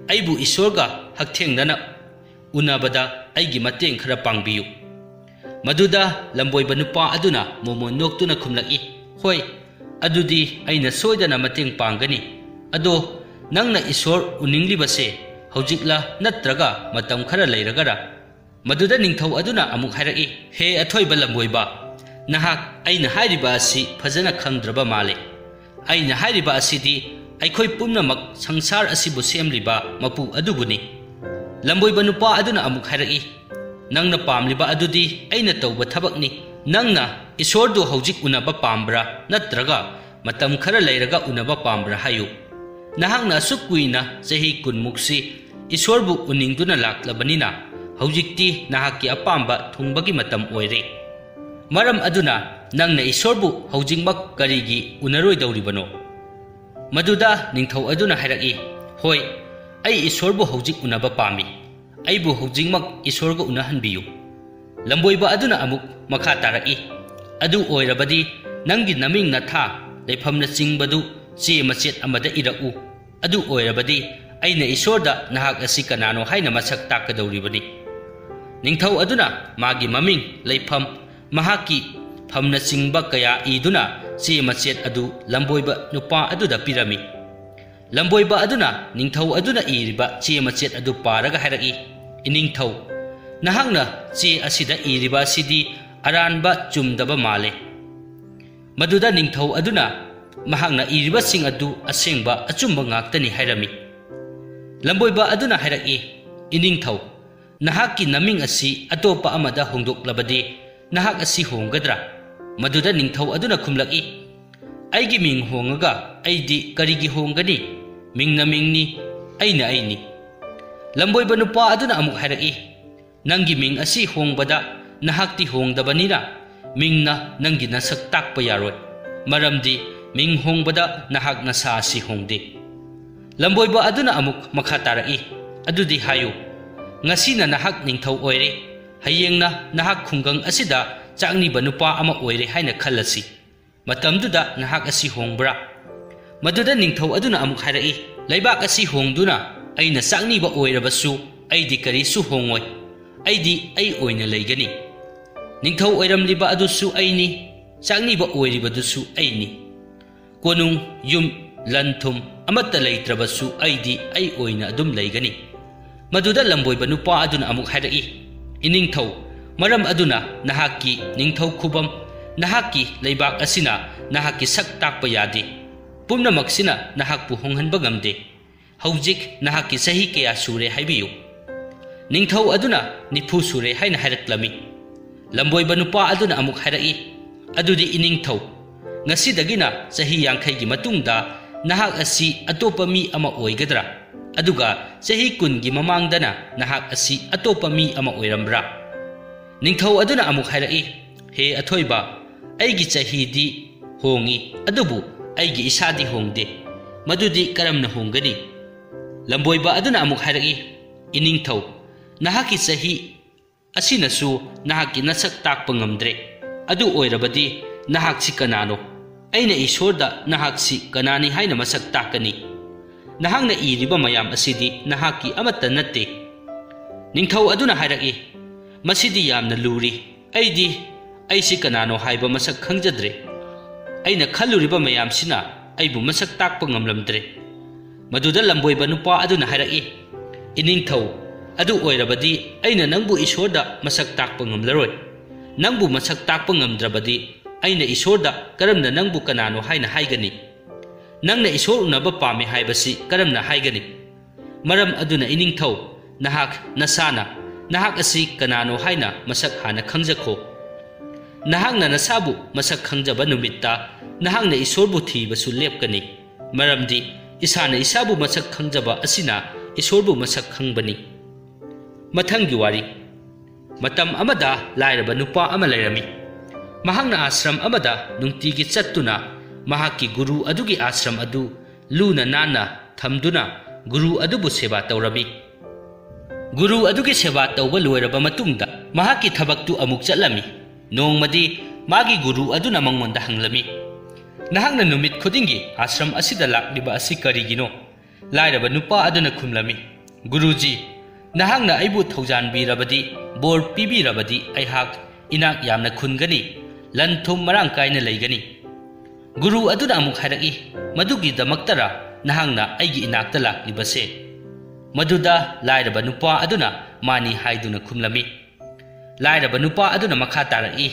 ꯑꯩꯕꯨ ꯏꯁꯣꯔꯒ ꯍꯛꯊꯦꯡꯅꯅ ꯎꯅꯕꯗ ꯑꯩꯒꯤ ꯃꯇꯦꯡ ꯈꯔ ꯄꯥꯡꯕꯤꯌꯨ꯫" ꯃꯗꯨꯗ ꯂꯝꯕꯣꯏꯕ ꯅꯨꯄꯥ ꯑꯗꯨꯅ ꯃꯣꯃꯣꯟ ꯅꯣꯛꯇꯨꯅ ꯈꯨꯝꯂꯛꯏ, "ꯍꯣꯏ, ꯑꯗꯨꯗꯤ ꯑꯩꯅ ꯁꯣꯏꯗꯅ ꯃꯇꯦꯡ ꯄꯥꯡꯒꯅꯤ꯫ ꯑꯗꯣ ꯅꯪꯅ ꯏꯁꯣꯔ ꯎꯅꯤꯡꯂꯤꯕꯁꯦ ꯍꯧꯖꯤꯛꯂ ꯅꯠꯇ꯭ꯔꯒ ꯃꯇꯝ ꯈꯔ ꯂꯩꯔꯒꯔ?" ꯃꯗꯨꯗ ꯅꯤꯡꯊꯧ ꯑꯗꯨꯅ ꯑꯃꯨꯛ ꯍꯥꯏꯔꯛꯏ, "ꯍꯦ ꯑꯊꯣꯏꯕ ꯂꯝꯕꯣꯏꯕ, ꯅꯍꯥꯛ ꯑꯩꯅ ꯍꯥꯏꯔꯤꯕ ꯑꯁꯤ ꯐꯖꯅ ꯈꯪꯗ꯭ꯔꯕ ꯃꯥꯜꯂꯦ꯫ ꯑꯩꯅ ꯍꯥꯏꯔꯤꯕ ꯑꯁꯤꯗꯤ ꯑꯩꯈꯣꯏ ꯄꯨꯝꯅꯃꯛ ꯁꯪꯁꯥꯔ ꯑꯁꯤꯕꯨ ꯁꯦꯝꯂꯤꯕ ꯃꯄꯨ ꯑꯗꯨꯕꯨꯅꯤ꯫" ꯂꯝꯕꯣꯏꯕ ꯅꯨꯄꯥ ꯑꯗꯨꯅ ꯑꯃꯨꯛ ꯍꯥꯏꯔꯛꯏ, "ꯅꯪꯅ ꯄꯥꯝꯂꯤꯕ ꯑꯗꯨꯗꯤ ꯑꯩꯅ ꯇꯧꯕ ꯊꯕꯛꯅꯤ꯫ ꯅꯪꯅ ꯏꯁꯣꯔꯗꯨ ꯍꯧꯖꯤꯛ ꯎꯅꯕ ꯄꯥꯝꯕ꯭ꯔꯥ ꯅꯠꯇ꯭ꯔꯒ ꯃꯇꯝ ꯈꯔ ꯂꯩꯔꯒ ꯎꯅꯕ ꯄꯥꯝꯕ꯭ꯔꯥ ꯍꯥꯏꯌꯨ꯫ ꯅꯍꯥꯛꯅ ꯑꯁꯨꯛ ꯀꯨꯏꯅ ꯆꯍꯤ ꯀꯨꯟꯃꯨꯛꯁꯤ ꯏꯁꯣꯔꯕꯨ ꯎꯅꯤꯡꯗꯨꯅ ꯂꯥꯛꯂꯕꯅꯤꯅ ꯍꯧꯖꯤꯛꯇꯤ ꯅꯍꯥꯛꯀꯤ ꯑꯄꯥꯝꯕ ꯊꯨꯡꯕꯒꯤ ꯃꯇꯝ ꯑꯣꯏꯔꯦ꯫ ꯃꯔꯝ ꯑꯗꯨꯅ ꯅꯪꯅ ꯏꯁꯣꯔꯕꯨ ꯍꯧꯖꯤꯛꯃꯛ ꯀꯔꯤꯒꯤ ꯎꯅꯔꯣꯏꯗꯧꯔꯤꯕꯅꯣ?" ꯃꯗꯨꯗ ꯅꯤꯡꯊꯧ ꯑꯗꯨꯅ ꯍꯥꯏꯔꯛꯏ, "ꯍꯣꯏ, ꯑꯩ ꯏꯁꯣꯔꯕꯨ ꯍꯧꯖꯤꯛ ꯎꯅꯕ ꯄꯥꯝꯃꯤ꯫ ꯑꯩꯕꯨ ꯍꯧꯖꯤꯛꯃꯛ ꯏꯁꯣꯔꯒ ꯎꯅꯍꯟꯕꯤꯌꯨ꯫" ꯂꯝꯕꯣꯏꯕ ꯑꯗꯨꯅ ꯑꯃꯨꯛ ꯃꯈꯥ ꯇꯥꯔꯛꯏ, "ꯑꯗꯨ ꯑꯣꯏꯔꯕꯗꯤ ꯅꯪꯒꯤ ꯅꯃꯤꯡ ꯅꯊꯥ, ꯂꯩꯐꯝꯅꯆꯤꯡꯕꯗꯨ ꯆꯦ ꯃꯆꯦꯠ ꯑꯃꯗ ꯏꯔꯛꯎ꯫ ꯑꯗꯨ ꯑꯣꯏꯔꯕꯗꯤ ꯑꯩꯅ ꯏꯁꯣꯔꯗ ꯅꯍꯥꯛ ꯑꯁꯤ ꯀꯅꯥꯅꯣ ꯍꯥꯏꯅ ꯃꯁꯛ ꯇꯥꯛꯀꯗꯧꯔꯤꯕꯅꯤ꯫" ꯅꯤꯡꯊꯧ ꯑꯗꯨꯅ ꯃꯥꯒꯤ ꯃꯃꯤꯡ, ꯂꯩꯐꯝ, ꯃꯍꯥꯛꯀꯤ ꯐꯝꯅꯆꯤꯡꯕ ꯀꯌꯥ ꯏꯗꯨꯅ ꯆꯦ ꯃꯆꯦꯠ ꯑꯗꯨ ꯂꯝꯕꯣꯏꯕ ꯅꯨꯄꯥ ꯑꯗꯨꯗ ꯄꯤꯔꯝꯃꯤ꯫ ꯂꯝꯕꯣꯏꯕ ꯑꯗꯨꯅ ꯅꯤꯡꯊꯧ ꯑꯗꯨꯅ ꯏꯔꯤꯕ ꯆꯦ ꯃꯆꯦꯠ ꯑꯗꯨ ꯄꯥꯔꯒ ꯍꯥꯏꯔꯛꯏ, "ꯏꯅꯤꯡꯊꯧ, ꯅꯍꯥꯛꯅ ꯆꯦ ꯑꯁꯤꯗ ꯏꯔꯤꯕ ꯑꯁꯤꯗꯤ ꯑꯔꯥꯟꯕ, ꯆꯨꯝꯗꯕ ꯃꯥꯜꯂꯦ꯫" ꯃꯗꯨꯗ ꯅꯤꯡꯊꯧ ꯑꯗꯨꯅ ꯃꯍꯥꯛꯅ ꯏꯔꯤꯕꯁꯤꯡ ꯑꯗꯨ ꯑꯁꯦꯡꯕ, ꯑꯆꯨꯝꯕ ꯉꯥꯛꯇꯅꯤ ꯍꯥꯏꯔꯝꯃꯤ꯫ ꯂꯝꯕꯣꯏꯕ ꯑꯗꯨꯅ ꯍꯥꯏꯔꯛꯏ, "ꯏꯅꯤꯡꯊꯧ, ꯅꯍꯥꯛꯀꯤ ꯅꯃꯤꯡ ꯑꯁꯤ ꯑꯇꯣꯞꯄ ꯑꯃꯗ ꯍꯣꯡꯗꯣꯛꯂꯕꯗꯤ ꯅꯍꯥꯛ ꯑꯁꯤ ꯍꯣꯡꯒꯗ꯭ꯔꯥ?" ꯃꯗꯨꯗ ꯅꯤꯡꯊꯧ ꯑꯗꯨꯅ ꯈꯨꯝꯂꯛꯏ, "ꯑꯩꯒꯤ ꯃꯤꯡ ꯍꯣꯡꯉꯒ ꯑꯩꯗꯤ ꯀꯔꯤꯒꯤ ꯍꯣꯡꯒꯅꯤ? ꯃꯤꯡꯅ ꯃꯤꯡꯅꯤ, ꯑꯩꯅ ꯑꯩꯅꯤ꯫" ꯂꯝꯕꯣꯏꯕ ꯅꯨꯄꯥ ꯑꯗꯨꯅ ꯑꯃꯨꯛ ꯍꯥꯏꯔꯛꯏ, "ꯅꯪꯒꯤ ꯃꯤꯡ ꯑꯁꯤ ꯍꯣꯡꯕꯗ ꯅꯍꯥꯛꯇꯤ ꯍꯣꯡꯗꯕꯅꯤꯅ, ꯃꯤꯡꯅ ꯅꯪꯒꯤ ꯅꯁꯛ ꯇꯥꯛꯄ ꯌꯥꯔꯣꯏ, ꯃꯔꯝꯗꯤ ꯃꯤꯡ ꯍꯣꯡꯕꯗ ꯅꯍꯥꯛ ꯅꯁꯥ ꯑꯁꯤ ꯍꯣꯡꯗꯦ꯫" ꯂꯝꯕꯣꯏꯕ ꯑꯗꯨꯅ ꯑꯃꯨꯛ ꯃꯈꯥ ꯇꯥꯔꯛꯏ, "ꯑꯗꯨꯗꯤ ꯍꯥꯏꯌꯨ, ꯉꯁꯤꯅ ꯅꯍꯥꯛ ꯅꯤꯡꯊꯧ ꯑꯣꯏꯔꯦ, ꯍꯌꯦꯡꯅ ꯅꯍꯥꯛ ꯈꯨꯡꯒꯪ ꯑꯁꯤꯗ ꯆꯥꯛꯅꯤꯕ ꯅꯨꯄꯥ ꯑꯃ ꯑꯣꯏꯔꯦ ꯍꯥꯏꯅ ꯈꯜꯂꯁꯤ꯫ ꯃꯇꯝꯗꯨꯗ ꯅꯍꯥꯛ ꯑꯁꯤ ꯍꯣꯡꯕ꯭ꯔꯥ?" ꯃꯗꯨꯗ ꯅꯤꯡꯊꯧ ꯑꯗꯨꯅ ꯑꯃꯨꯛ ꯍꯥꯏꯔꯛꯏ, "ꯂꯩꯕꯥꯛ ꯑꯁꯤ ꯍꯣꯡꯗꯨꯅ ꯑꯩꯅ ꯆꯥꯛꯅꯤꯕ ꯑꯣꯏꯔꯕꯁꯨ ꯑꯩꯗꯤ ꯀꯔꯤꯁꯨ ꯍꯣꯡꯉꯣꯏ꯫ ꯑꯩꯗꯤ ꯑꯩ ꯑꯣꯏꯅ ꯂꯩꯒꯅꯤ꯫ ꯅꯤꯡꯊꯧ ꯑꯣꯏꯔꯝꯂꯤꯕ ꯑꯗꯨꯁꯨ ꯑꯩꯅꯤ, ꯆꯥꯛꯅꯤꯕ ꯑꯣꯏꯔꯤꯕꯗꯨꯁꯨ ꯑꯩꯅꯤ꯫ ꯀꯣꯅꯨꯡ, ꯌꯨꯝ, ꯂꯟ ꯊꯨꯝ ꯑꯃꯠꯇ ꯂꯩꯇ꯭ꯔꯕꯁꯨ ꯑꯩꯗꯤ ꯑꯩ ꯑꯣꯏꯅ ꯑꯗꯨꯝ ꯂꯩꯒꯅꯤ꯫" ꯃꯗꯨꯗ ꯂꯝꯕꯣꯏꯕ ꯅꯨꯄꯥ ꯑꯗꯨꯅ ꯑꯃꯨꯛ ꯍꯥꯏꯔꯛꯏ, "ꯏꯅꯤꯡꯊꯧ, ꯃꯔꯝ ꯑꯗꯨꯅ ꯅꯍꯥꯛꯀꯤ ꯅꯤꯡꯊꯧ ꯈꯨꯕꯝ, ꯅꯍꯥꯛꯀꯤ ꯂꯩꯕꯥꯛ ꯑꯁꯤꯅ ꯅꯍꯥꯛꯀꯤ ꯁꯛ ꯇꯥꯛꯄ ꯌꯥꯗꯦ꯫ ꯄꯨꯝꯅꯃꯛꯁꯤꯅ ꯅꯍꯥꯛꯄꯨ ꯍꯣꯡꯍꯟꯕ ꯉꯝꯗꯦ꯫ ꯍꯧꯖꯤꯛ ꯅꯍꯥꯛꯀꯤ ꯆꯍꯤ ꯀꯌꯥ ꯁꯨꯔꯦ ꯍꯥꯏꯕꯤꯌꯨ꯫" ꯅꯤꯡꯊꯧ ꯑꯗꯨꯅ, "ꯅꯤꯐꯨ ꯁꯨꯔꯦ" ꯍꯥꯏꯅ ꯍꯥꯏꯔꯛꯂꯝꯃꯤ꯫ ꯂꯝꯕꯣꯏꯕ ꯅꯨꯄꯥ ꯑꯗꯨꯅ ꯑꯃꯨꯛ ꯍꯥꯏꯔꯛꯏ, "ꯑꯗꯨꯗꯤ ꯏꯅꯤꯡꯊꯧ, ꯉꯁꯤꯗꯒꯤꯅ ꯆꯍꯤ ꯌꯥꯡꯈꯩꯒꯤ ꯃꯇꯨꯡꯗ ꯅꯍꯥꯛ ꯑꯁꯤ ꯑꯇꯣꯞꯄ ꯃꯤ ꯑꯃ ꯑꯣꯏꯒꯗ꯭ꯔꯥ?" ꯑꯗꯨꯒ ꯆꯍꯤ ꯀꯨꯟꯒꯤ ꯃꯃꯥꯡꯗꯅ ꯅꯍꯥꯛ ꯑꯁꯤ ꯑꯇꯣꯞꯄ ꯃꯤ ꯑꯃ ꯑꯣꯏꯔꯝꯕ꯭ꯔꯥ?" ꯅꯤꯡꯊꯧ ꯑꯗꯨꯅ ꯑꯃꯨꯛ ꯍꯥꯏꯔꯛꯏ, "ꯍꯦ ꯑꯊꯣꯏꯕ, ꯑꯩꯒꯤ ꯆꯍꯤꯗꯤ ꯍꯣꯡꯏ, ꯑꯗꯨꯕꯨ ꯑꯩꯒꯤ ꯏꯁꯥꯗꯤ ꯍꯣꯡꯗꯦ꯫ ꯃꯗꯨꯗꯤ ꯀꯔꯝꯅ ꯍꯣꯡꯒꯅꯤ?" ꯂꯝꯕꯣꯏꯕ ꯑꯗꯨꯅ ꯑꯃꯨꯛ ꯍꯥꯏꯔꯛꯏ, "ꯏꯅꯤꯡꯊꯧ, ꯅꯍꯥꯛꯀꯤ ꯆꯍꯤ ꯑꯁꯤꯅꯁꯨ ꯅꯍꯥꯛꯀꯤ ꯅꯁꯛ ꯇꯥꯛꯄ ꯉꯝꯗ꯭ꯔꯦ꯫ ꯑꯗꯨ ꯑꯣꯏꯔꯕꯗꯤ ꯅꯍꯥꯛꯁꯤ ꯀꯅꯥꯅꯣ? ꯑꯩꯅ ꯏꯁꯣꯔꯗ ꯅꯍꯥꯛꯁꯤ ꯀꯅꯥꯅꯤ ꯍꯥꯏꯅ ꯃꯁꯛ ꯇꯥꯛꯀꯅꯤ? ꯅꯍꯥꯛꯅ ꯏꯔꯤꯕ ꯃꯌꯥꯝ ꯑꯁꯤꯗꯤ ꯅꯍꯥꯛꯀꯤ ꯑꯃꯠꯇ ꯅꯠꯇꯦ꯫" ꯅꯤꯡꯊꯧ ꯑꯗꯨꯅ ꯍꯥꯏꯔꯛꯏ, "ꯃꯁꯤꯗꯤ ꯌꯥꯝꯅ ꯂꯨꯔꯤ꯫ ꯑꯩꯗꯤ ꯑꯩꯁꯤ ꯀꯅꯥꯅꯣ ꯍꯥꯏꯕ ꯃꯁꯛ ꯈꯪꯖꯗ꯭ꯔꯦ꯫ ꯑꯩꯅ ꯈꯜꯂꯨꯔꯤꯕ ꯃꯌꯥꯝꯁꯤꯅ ꯑꯩꯕꯨ ꯃꯁꯛ ꯇꯥꯛꯄ ꯉꯝꯂꯝꯗ꯭ꯔꯦ꯫" ꯃꯗꯨꯗ ꯂꯝꯕꯣꯏꯕ ꯅꯨꯄꯥ ꯑꯗꯨꯅ ꯍꯥꯏꯔꯛꯏ, "ꯏꯅꯤꯡꯊꯧ, ꯑꯗꯨ ꯑꯣꯏꯔꯕꯗꯤ ꯑꯩꯅ ꯅꯪꯕꯨ ꯏꯁꯣꯔꯗ ꯃꯁꯛ ꯇꯥꯛꯄ ꯉꯝꯂꯔꯣꯏ꯫ ꯅꯪꯕꯨ ꯃꯁꯛ ꯇꯥꯛꯄ ꯉꯝꯗ꯭ꯔꯕꯗꯤ ꯑꯩꯅ ꯏꯁꯣꯔꯗ ꯀꯔꯝꯅ ꯅꯪꯕꯨ ꯀꯅꯥꯅꯣ ꯍꯥꯏꯅ ꯍꯥꯏꯒꯅꯤ? ꯅꯪꯅ ꯏꯁꯣꯔ ꯎꯅꯕ ꯄꯥꯝꯃꯤ ꯍꯥꯏꯕꯁꯤ ꯀꯔꯝꯅ ꯍꯥꯏꯒꯅꯤ? ꯃꯔꯝ ꯑꯗꯨꯅ ꯏꯅꯤꯡꯊꯧ, ꯅꯍꯥꯛ ꯅꯁꯥꯅ ꯅꯍꯥꯛ ꯑꯁꯤ ꯀꯅꯥꯅꯣ ꯍꯥꯏꯅ ꯃꯁꯛ ꯍꯥꯟꯅ ꯈꯪꯖꯈꯣ꯫ ꯅꯍꯥꯛꯅ ꯅꯁꯥꯕꯨ ꯃꯁꯛ ꯈꯪꯖꯕ ꯅꯨꯃꯤꯠꯇ ꯅꯍꯥꯛꯅ ꯏꯁꯣꯔꯕꯨ ꯊꯤꯕꯁꯨ ꯂꯦꯞꯀꯅꯤ꯫ ꯃꯔꯝꯗꯤ ꯏꯁꯥꯅ ꯏꯁꯥꯕꯨ ꯃꯁꯛ ꯈꯪꯖꯕ ꯑꯁꯤꯅ ꯏꯁꯣꯔꯕꯨ ꯃꯁꯛ ꯈꯪꯕꯅꯤ꯫" ꯃꯊꯪꯒꯤ ꯋꯥꯔꯤ꯫ ꯃꯇꯝ ꯑꯃꯗ ꯂꯥꯏꯔꯕ ꯅꯨꯄꯥ ꯑꯃ ꯂꯩꯔꯝꯃꯤ꯫ ꯃꯍꯥꯛꯅ ꯑꯥꯁ꯭ꯔꯝ ꯑꯃꯗ ꯅꯨꯡꯇꯤꯒꯤ ꯆꯠꯇꯨꯅ ꯃꯍꯥꯛꯀꯤ ꯒꯨꯔꯨ ꯑꯗꯨꯒꯤ ꯑꯥꯁ꯭ꯔꯝ ꯑꯗꯨ ꯂꯨꯅ ꯅꯥꯟꯅ ꯊꯝꯗꯨꯅ ꯒꯨꯔꯨ ꯑꯗꯨꯕꯨ ꯁꯦꯕꯥ ꯇꯧꯔꯝꯃꯤ꯫ ꯒꯨꯔꯨ ꯑꯗꯨꯒꯤ ꯁꯦꯕꯥ ꯇꯧꯕ ꯂꯣꯏꯔꯕ ꯃꯇꯨꯡꯗ ꯃꯍꯥꯛꯀꯤ ꯊꯕꯛꯇꯨ ꯑꯃꯨꯛ ꯆꯠꯂꯝꯃꯤ꯫ ꯅꯣꯡꯃꯗꯤ ꯃꯥꯒꯤ ꯒꯨꯔꯨ ꯑꯗꯨꯅ ꯃꯉꯣꯟꯗ ꯍꯪꯂꯝꯃꯤ, "ꯅꯍꯥꯛꯅ ꯅꯨꯃꯤꯠ ꯈꯨꯗꯤꯡꯒꯤ ꯑꯥꯁ꯭ꯔꯝ ꯑꯁꯤꯗ ꯂꯥꯛꯂꯤꯕ ꯑꯁꯤ ꯀꯔꯤꯒꯤꯅꯣ?" ꯂꯥꯏꯔꯕ ꯅꯨꯄꯥ ꯑꯗꯨꯅ ꯈꯨꯝꯂꯝꯃꯤ, "ꯒꯨꯔꯨꯖꯤ, ꯅꯍꯥꯛꯅ ꯑꯩꯕꯨ ꯊꯧꯖꯥꯟꯕꯤꯔꯕꯗꯤ, ꯕꯣꯔ ꯄꯤꯕꯤꯔꯕꯗꯤ ꯑꯩꯍꯥꯛ ꯏꯅꯥꯛ ꯌꯥꯝꯅ ꯈꯨꯟꯒꯅꯤ, ꯂꯟ ꯊꯨꯝ ꯃꯔꯥꯡ ꯀꯥꯏꯅ ꯂꯩꯒꯅꯤ꯫" ꯒꯨꯔꯨ ꯑꯗꯨꯅ ꯑꯃꯨꯛ ꯍꯥꯏꯔꯛꯏ, "ꯃꯗꯨꯒꯤꯗꯃꯛꯇꯔ ꯅꯍꯥꯛꯅ ꯑꯩꯒꯤ ꯏꯅꯥꯛꯇ ꯂꯥꯛꯂꯤꯕꯁꯦ?" ꯃꯗꯨꯗ ꯂꯥꯏꯔꯕ ꯅꯨꯄꯥ ꯑꯗꯨꯅ ꯃꯥꯅꯤ ꯍꯥꯏꯗꯨꯅ ꯈꯨꯝꯂꯝꯃꯤ꯫ ꯂꯥꯏꯔꯕ ꯅꯨꯄꯥ ꯑꯗꯨꯅ ꯃꯈꯥ ꯇꯥꯔꯛꯏ,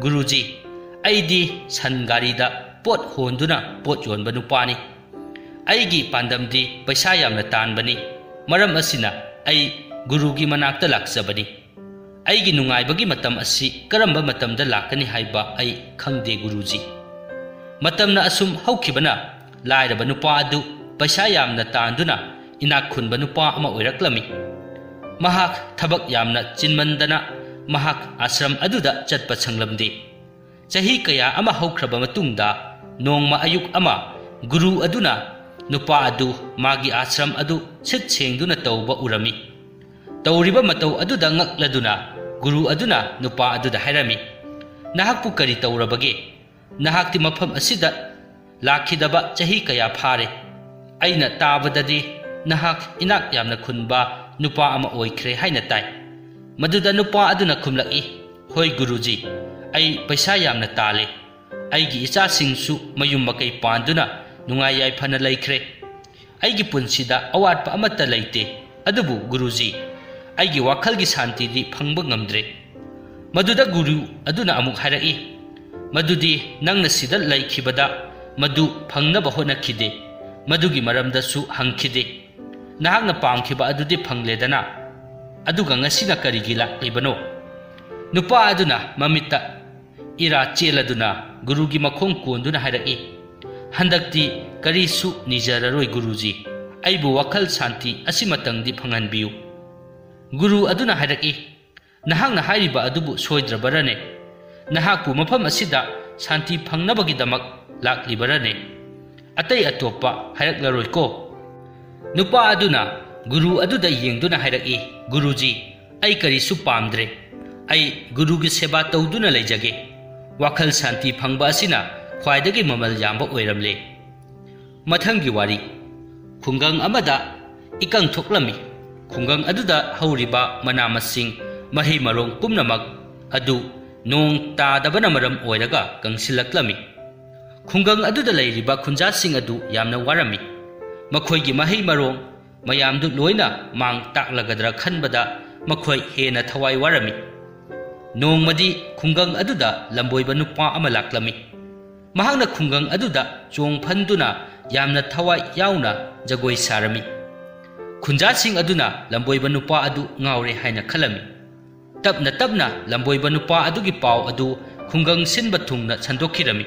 "ꯒꯨꯔꯨꯖꯤ, ꯑꯩꯗꯤ ꯁꯟ ꯒꯥꯔꯤꯗ ꯄꯣꯠ ꯍꯣꯟꯗꯨꯅ ꯄꯣꯠ ꯌꯣꯟꯕ ꯅꯨꯄꯥꯅꯤ꯫ ꯑꯩꯒꯤ ꯄꯥꯟꯗꯝꯗꯤ ꯄꯩꯁꯥ ꯌꯥꯝꯅ ꯇꯥꯟꯕꯅꯤ꯫ ꯃꯔꯝ ꯑꯁꯤꯅ ꯑꯩ ꯒꯨꯔꯨꯒꯤ ꯃꯅꯥꯛꯇ ꯂꯥꯛꯆꯕꯅꯤ꯫ ꯑꯩꯒꯤ ꯅꯨꯡꯉꯥꯏꯕꯒꯤ ꯃꯇꯝ ꯑꯁꯤ ꯀꯔꯝꯕ ꯃꯇꯝꯗ ꯂꯥꯛꯀꯅꯤ ꯍꯥꯏꯕ ꯑꯩ ꯈꯪꯗꯦ ꯒꯨꯔꯨꯖꯤ꯫" ꯃꯇꯝꯅ ꯑꯁꯨꯝ ꯍꯧꯈꯤꯕꯅ ꯂꯥꯏꯔꯕ ꯅꯨꯄꯥ ꯑꯗꯨ ꯄꯩꯁꯥ ꯌꯥꯝꯅ ꯇꯥꯟꯗꯨꯅ ꯏꯅꯥꯛ ꯈꯨꯟꯕ ꯅꯨꯄꯥ ꯑꯃ ꯑꯣꯏꯔꯛꯂꯝꯃꯤ꯫ ꯃꯍꯥꯛ ꯊꯕꯛ ꯌꯥꯝꯅ ꯆꯤꯟꯃꯟꯗꯅ ꯃꯍꯥꯛ ꯑꯥꯁ꯭ꯔꯝ ꯑꯗꯨꯗ ꯆꯠꯄ ꯁꯪꯂꯝꯗꯦ꯫ ꯆꯍꯤ ꯀꯌꯥ ꯑꯃ ꯍꯧꯈ꯭ꯔꯕ ꯃꯇꯨꯡꯗ, ꯅꯣꯡꯃ ꯑꯌꯨꯛ ꯑꯃ ꯒꯨꯔꯨ ꯑꯗꯨꯅ ꯅꯨꯄꯥ ꯑꯗꯨ ꯃꯥꯒꯤ ꯑꯥꯁ꯭ꯔꯝ ꯑꯗꯨ ꯁꯤꯠ ꯁꯦꯡꯗꯨꯅ ꯇꯧꯕ ꯎꯔꯝꯃꯤ꯫ ꯇꯧꯔꯤꯕ ꯃꯇꯧ ꯑꯗꯨꯗ ꯉꯛꯂꯗꯨꯅ ꯒꯨꯔꯨ ꯑꯗꯨꯅ ꯅꯨꯄꯥ ꯑꯗꯨꯗ ꯍꯥꯏꯔꯝꯃꯤ, "ꯅꯍꯥꯛꯄꯨ ꯀꯔꯤ ꯇꯧꯔꯕꯒꯦ? ꯅꯍꯥꯛꯇꯤ ꯃꯐꯝ ꯑꯁꯤꯗ ꯂꯥꯛꯈꯤꯗꯕ ꯆꯍꯤ ꯀꯌꯥ ꯐꯥꯔꯦ꯫ ꯑꯩꯅ ꯇꯥꯕꯗꯗꯤ ꯅꯍꯥꯛ ꯏꯅꯥꯛ ꯌꯥꯝꯅ ꯈꯨꯟꯕ ꯅꯨꯄꯥ ꯑꯃ ꯑꯣꯏꯈ꯭ꯔꯦ ꯍꯥꯏꯅ ꯇꯥꯏ꯫" ꯃꯗꯨꯗ ꯅꯨꯄꯥ ꯑꯗꯨꯅ ꯈꯨꯝꯂꯛꯏ, "ꯍꯣꯏ ꯒꯨꯔꯨꯖꯤ, ꯑꯩ ꯄꯩꯁꯥ ꯌꯥꯝꯅ ꯇꯥꯜꯂꯦ꯫ ꯑꯩꯒꯤ ꯏꯆꯥꯁꯤꯡꯁꯨ ꯃꯌꯨꯝ ꯃꯀꯩ ꯄꯥꯟꯗꯨꯅ ꯅꯨꯡꯉꯥꯏ ꯌꯥꯏꯐꯅ ꯂꯩꯈ꯭ꯔꯦ꯫ ꯑꯩꯒꯤ ꯄꯨꯟꯁꯤꯗ ꯑꯋꯥꯠꯄ ꯑꯃꯠꯇ ꯂꯩꯇꯦ꯫ ꯑꯗꯨꯕꯨ ꯒꯨꯔꯨꯖꯤ, ꯑꯩꯒꯤ ꯋꯥꯈꯜꯒꯤ ꯁꯥꯟꯇꯤꯗꯤ ꯐꯪꯕ ꯉꯝꯗ꯭ꯔꯦ꯫" ꯃꯗꯨꯗ ꯒꯨꯔꯨ ꯑꯗꯨꯅ ꯑꯃꯨꯛ ꯍꯥꯏꯔꯛꯏ, "ꯃꯗꯨꯗꯤ ꯅꯪꯅ ꯁꯤꯗ ꯂꯩꯈꯤꯕꯗ ꯃꯗꯨ ꯐꯪꯅꯕ ꯍꯣꯠꯅꯈꯤꯗꯦ, ꯃꯗꯨꯒꯤ ꯃꯔꯝꯗꯁꯨ ꯍꯪꯈꯤꯗꯦ꯫ ꯅꯍꯥꯛꯅ ꯄꯥꯝꯈꯤꯕ ꯑꯗꯨꯗꯤ ꯐꯪꯂꯦꯗꯅ, ꯑꯗꯨꯒ ꯉꯁꯤꯅ ꯀꯔꯤꯒꯤ ꯂꯥꯛꯂꯤꯕꯅꯣ?" ꯅꯨꯄꯥ ꯑꯗꯨꯅ ꯃꯃꯤꯠꯇ ꯏꯔꯥ ꯆꯦꯜꯂꯗꯨꯅ ꯒꯨꯔꯨꯒꯤ ꯃꯈꯣꯡ ꯀꯣꯟꯗꯨꯅ ꯍꯥꯏꯔꯛꯏ, "ꯍꯟꯗꯛꯇꯤ ꯀꯔꯤꯁꯨ ꯅꯤꯖꯔꯔꯣꯏ ꯒꯨꯔꯨꯖꯤ, ꯑꯩꯕꯨ ꯋꯥꯈꯜ ꯁꯥꯟꯇꯤ ꯑꯁꯤꯃꯇꯪꯗꯤ ꯐꯪꯍꯟꯕꯤꯌꯨ꯫" ꯒꯨꯔꯨ ꯑꯗꯨꯅ ꯍꯥꯏꯔꯛꯏ, "ꯅꯍꯥꯛꯅ ꯍꯥꯏꯔꯤꯕ ꯑꯗꯨꯕꯨ ꯁꯣꯏꯗ꯭ꯔꯕꯔꯅꯦ? ꯅꯍꯥꯛꯄꯨ ꯃꯐꯝ ꯑꯁꯤꯗ ꯁꯥꯟꯇꯤ ꯐꯪꯅꯕꯒꯤꯗꯃꯛ ꯂꯥꯛꯂꯤꯕꯔꯅꯦ? ꯑꯇꯩ ꯑꯇꯣꯞꯄ ꯍꯥꯏꯔꯛꯂꯔꯣꯏꯀꯣ?" ꯅꯨꯄꯥ ꯑꯗꯨꯅ ꯒꯨꯔꯨ ꯑꯗꯨꯗ ꯌꯦꯡꯗꯨꯅ ꯍꯥꯏꯔꯛꯏ, "ꯒꯨꯔꯨꯖꯤ, ꯑꯩ ꯀꯔꯤꯁꯨ ꯄꯥꯝꯗ꯭ꯔꯦ꯫ ꯑꯩ ꯒꯨꯔꯨꯒꯤ ꯁꯦꯕꯥ ꯇꯧꯗꯨꯅ ꯂꯩꯖꯒꯦ꯫ ꯋꯥꯈꯜ ꯁꯥꯟꯇꯤ ꯐꯪꯕ ꯑꯁꯤꯅ ꯈ꯭ꯋꯥꯏꯗꯒꯤ ꯃꯃꯜ ꯌꯥꯝꯕ ꯑꯣꯏꯔꯝꯂꯦ꯫" ꯃꯊꯪꯒꯤ ꯋꯥꯔꯤ꯫ ꯈꯨꯡꯒꯪ ꯑꯃꯗ ꯏꯀꯪ ꯊꯣꯛꯂꯝꯃꯤ꯫ ꯈꯨꯡꯒꯪ ꯑꯗꯨꯗ ꯍꯧꯔꯤꯕ ꯃꯅꯥ ꯃꯁꯤꯡ, ꯃꯍꯩ ꯃꯔꯣꯡ ꯄꯨꯝꯅꯃꯛ ꯑꯗꯨ ꯅꯣꯡ ꯇꯥꯗꯕꯅ ꯃꯔꯝ ꯑꯣꯏꯔꯒ ꯀꯪꯁꯤꯜꯂꯛꯂꯝꯃꯤ꯫ ꯈꯨꯡꯒꯪ ꯑꯗꯨꯗ ꯂꯩꯔꯤꯕ ꯈꯨꯟꯖꯥꯁꯤꯡ ꯑꯗꯨ ꯌꯥꯝꯅ ꯋꯥꯔꯝꯃꯤ꯫ ꯃꯈꯣꯏꯒꯤ ꯃꯍꯩ ꯃꯔꯣꯡ ꯃꯌꯥꯝꯗꯨ ꯂꯣꯏꯅ ꯃꯥꯡ ꯇꯥꯛꯂꯒꯗ꯭ꯔꯥ ꯈꯟꯕꯗ ꯃꯈꯣꯏ ꯍꯦꯟꯅ ꯊꯋꯥꯏ ꯋꯥꯔꯝꯃꯤ꯫ ꯅꯣꯡꯃꯗꯤ ꯈꯨꯡꯒꯪ ꯑꯗꯨꯗ ꯂꯝꯕꯣꯏꯕ ꯅꯨꯄꯥ ꯑꯃ ꯂꯥꯛꯂꯝꯃꯤ꯫ ꯃꯍꯥꯛꯅ ꯈꯨꯡꯒꯪ ꯑꯗꯨꯗ ꯆꯣꯡ ꯐꯟꯗꯨꯅ ꯌꯥꯝꯅ ꯊꯋꯥꯏ ꯌꯥꯎꯅ ꯖꯒꯣꯏ ꯁꯥꯔꯝꯃꯤ꯫ ꯈꯨꯟꯖꯥꯁꯤꯡ ꯑꯗꯨꯅ ꯂꯝꯕꯣꯏꯕ ꯅꯨꯄꯥ ꯑꯗꯨ ꯉꯥꯎꯔꯦ ꯍꯥꯏꯅ ꯈꯜꯂꯝꯃꯤ꯫ ꯇꯞꯅ ꯇꯞꯅ ꯂꯝꯕꯣꯏꯕ ꯅꯨꯄꯥ ꯑꯗꯨꯒꯤ ꯄꯥꯎ ꯑꯗꯨ ꯈꯨꯡꯒꯪ ꯁꯤꯟꯕ ꯊꯨꯡꯅ ꯁꯟꯗꯣꯛꯈꯤꯔꯝꯃꯤ꯫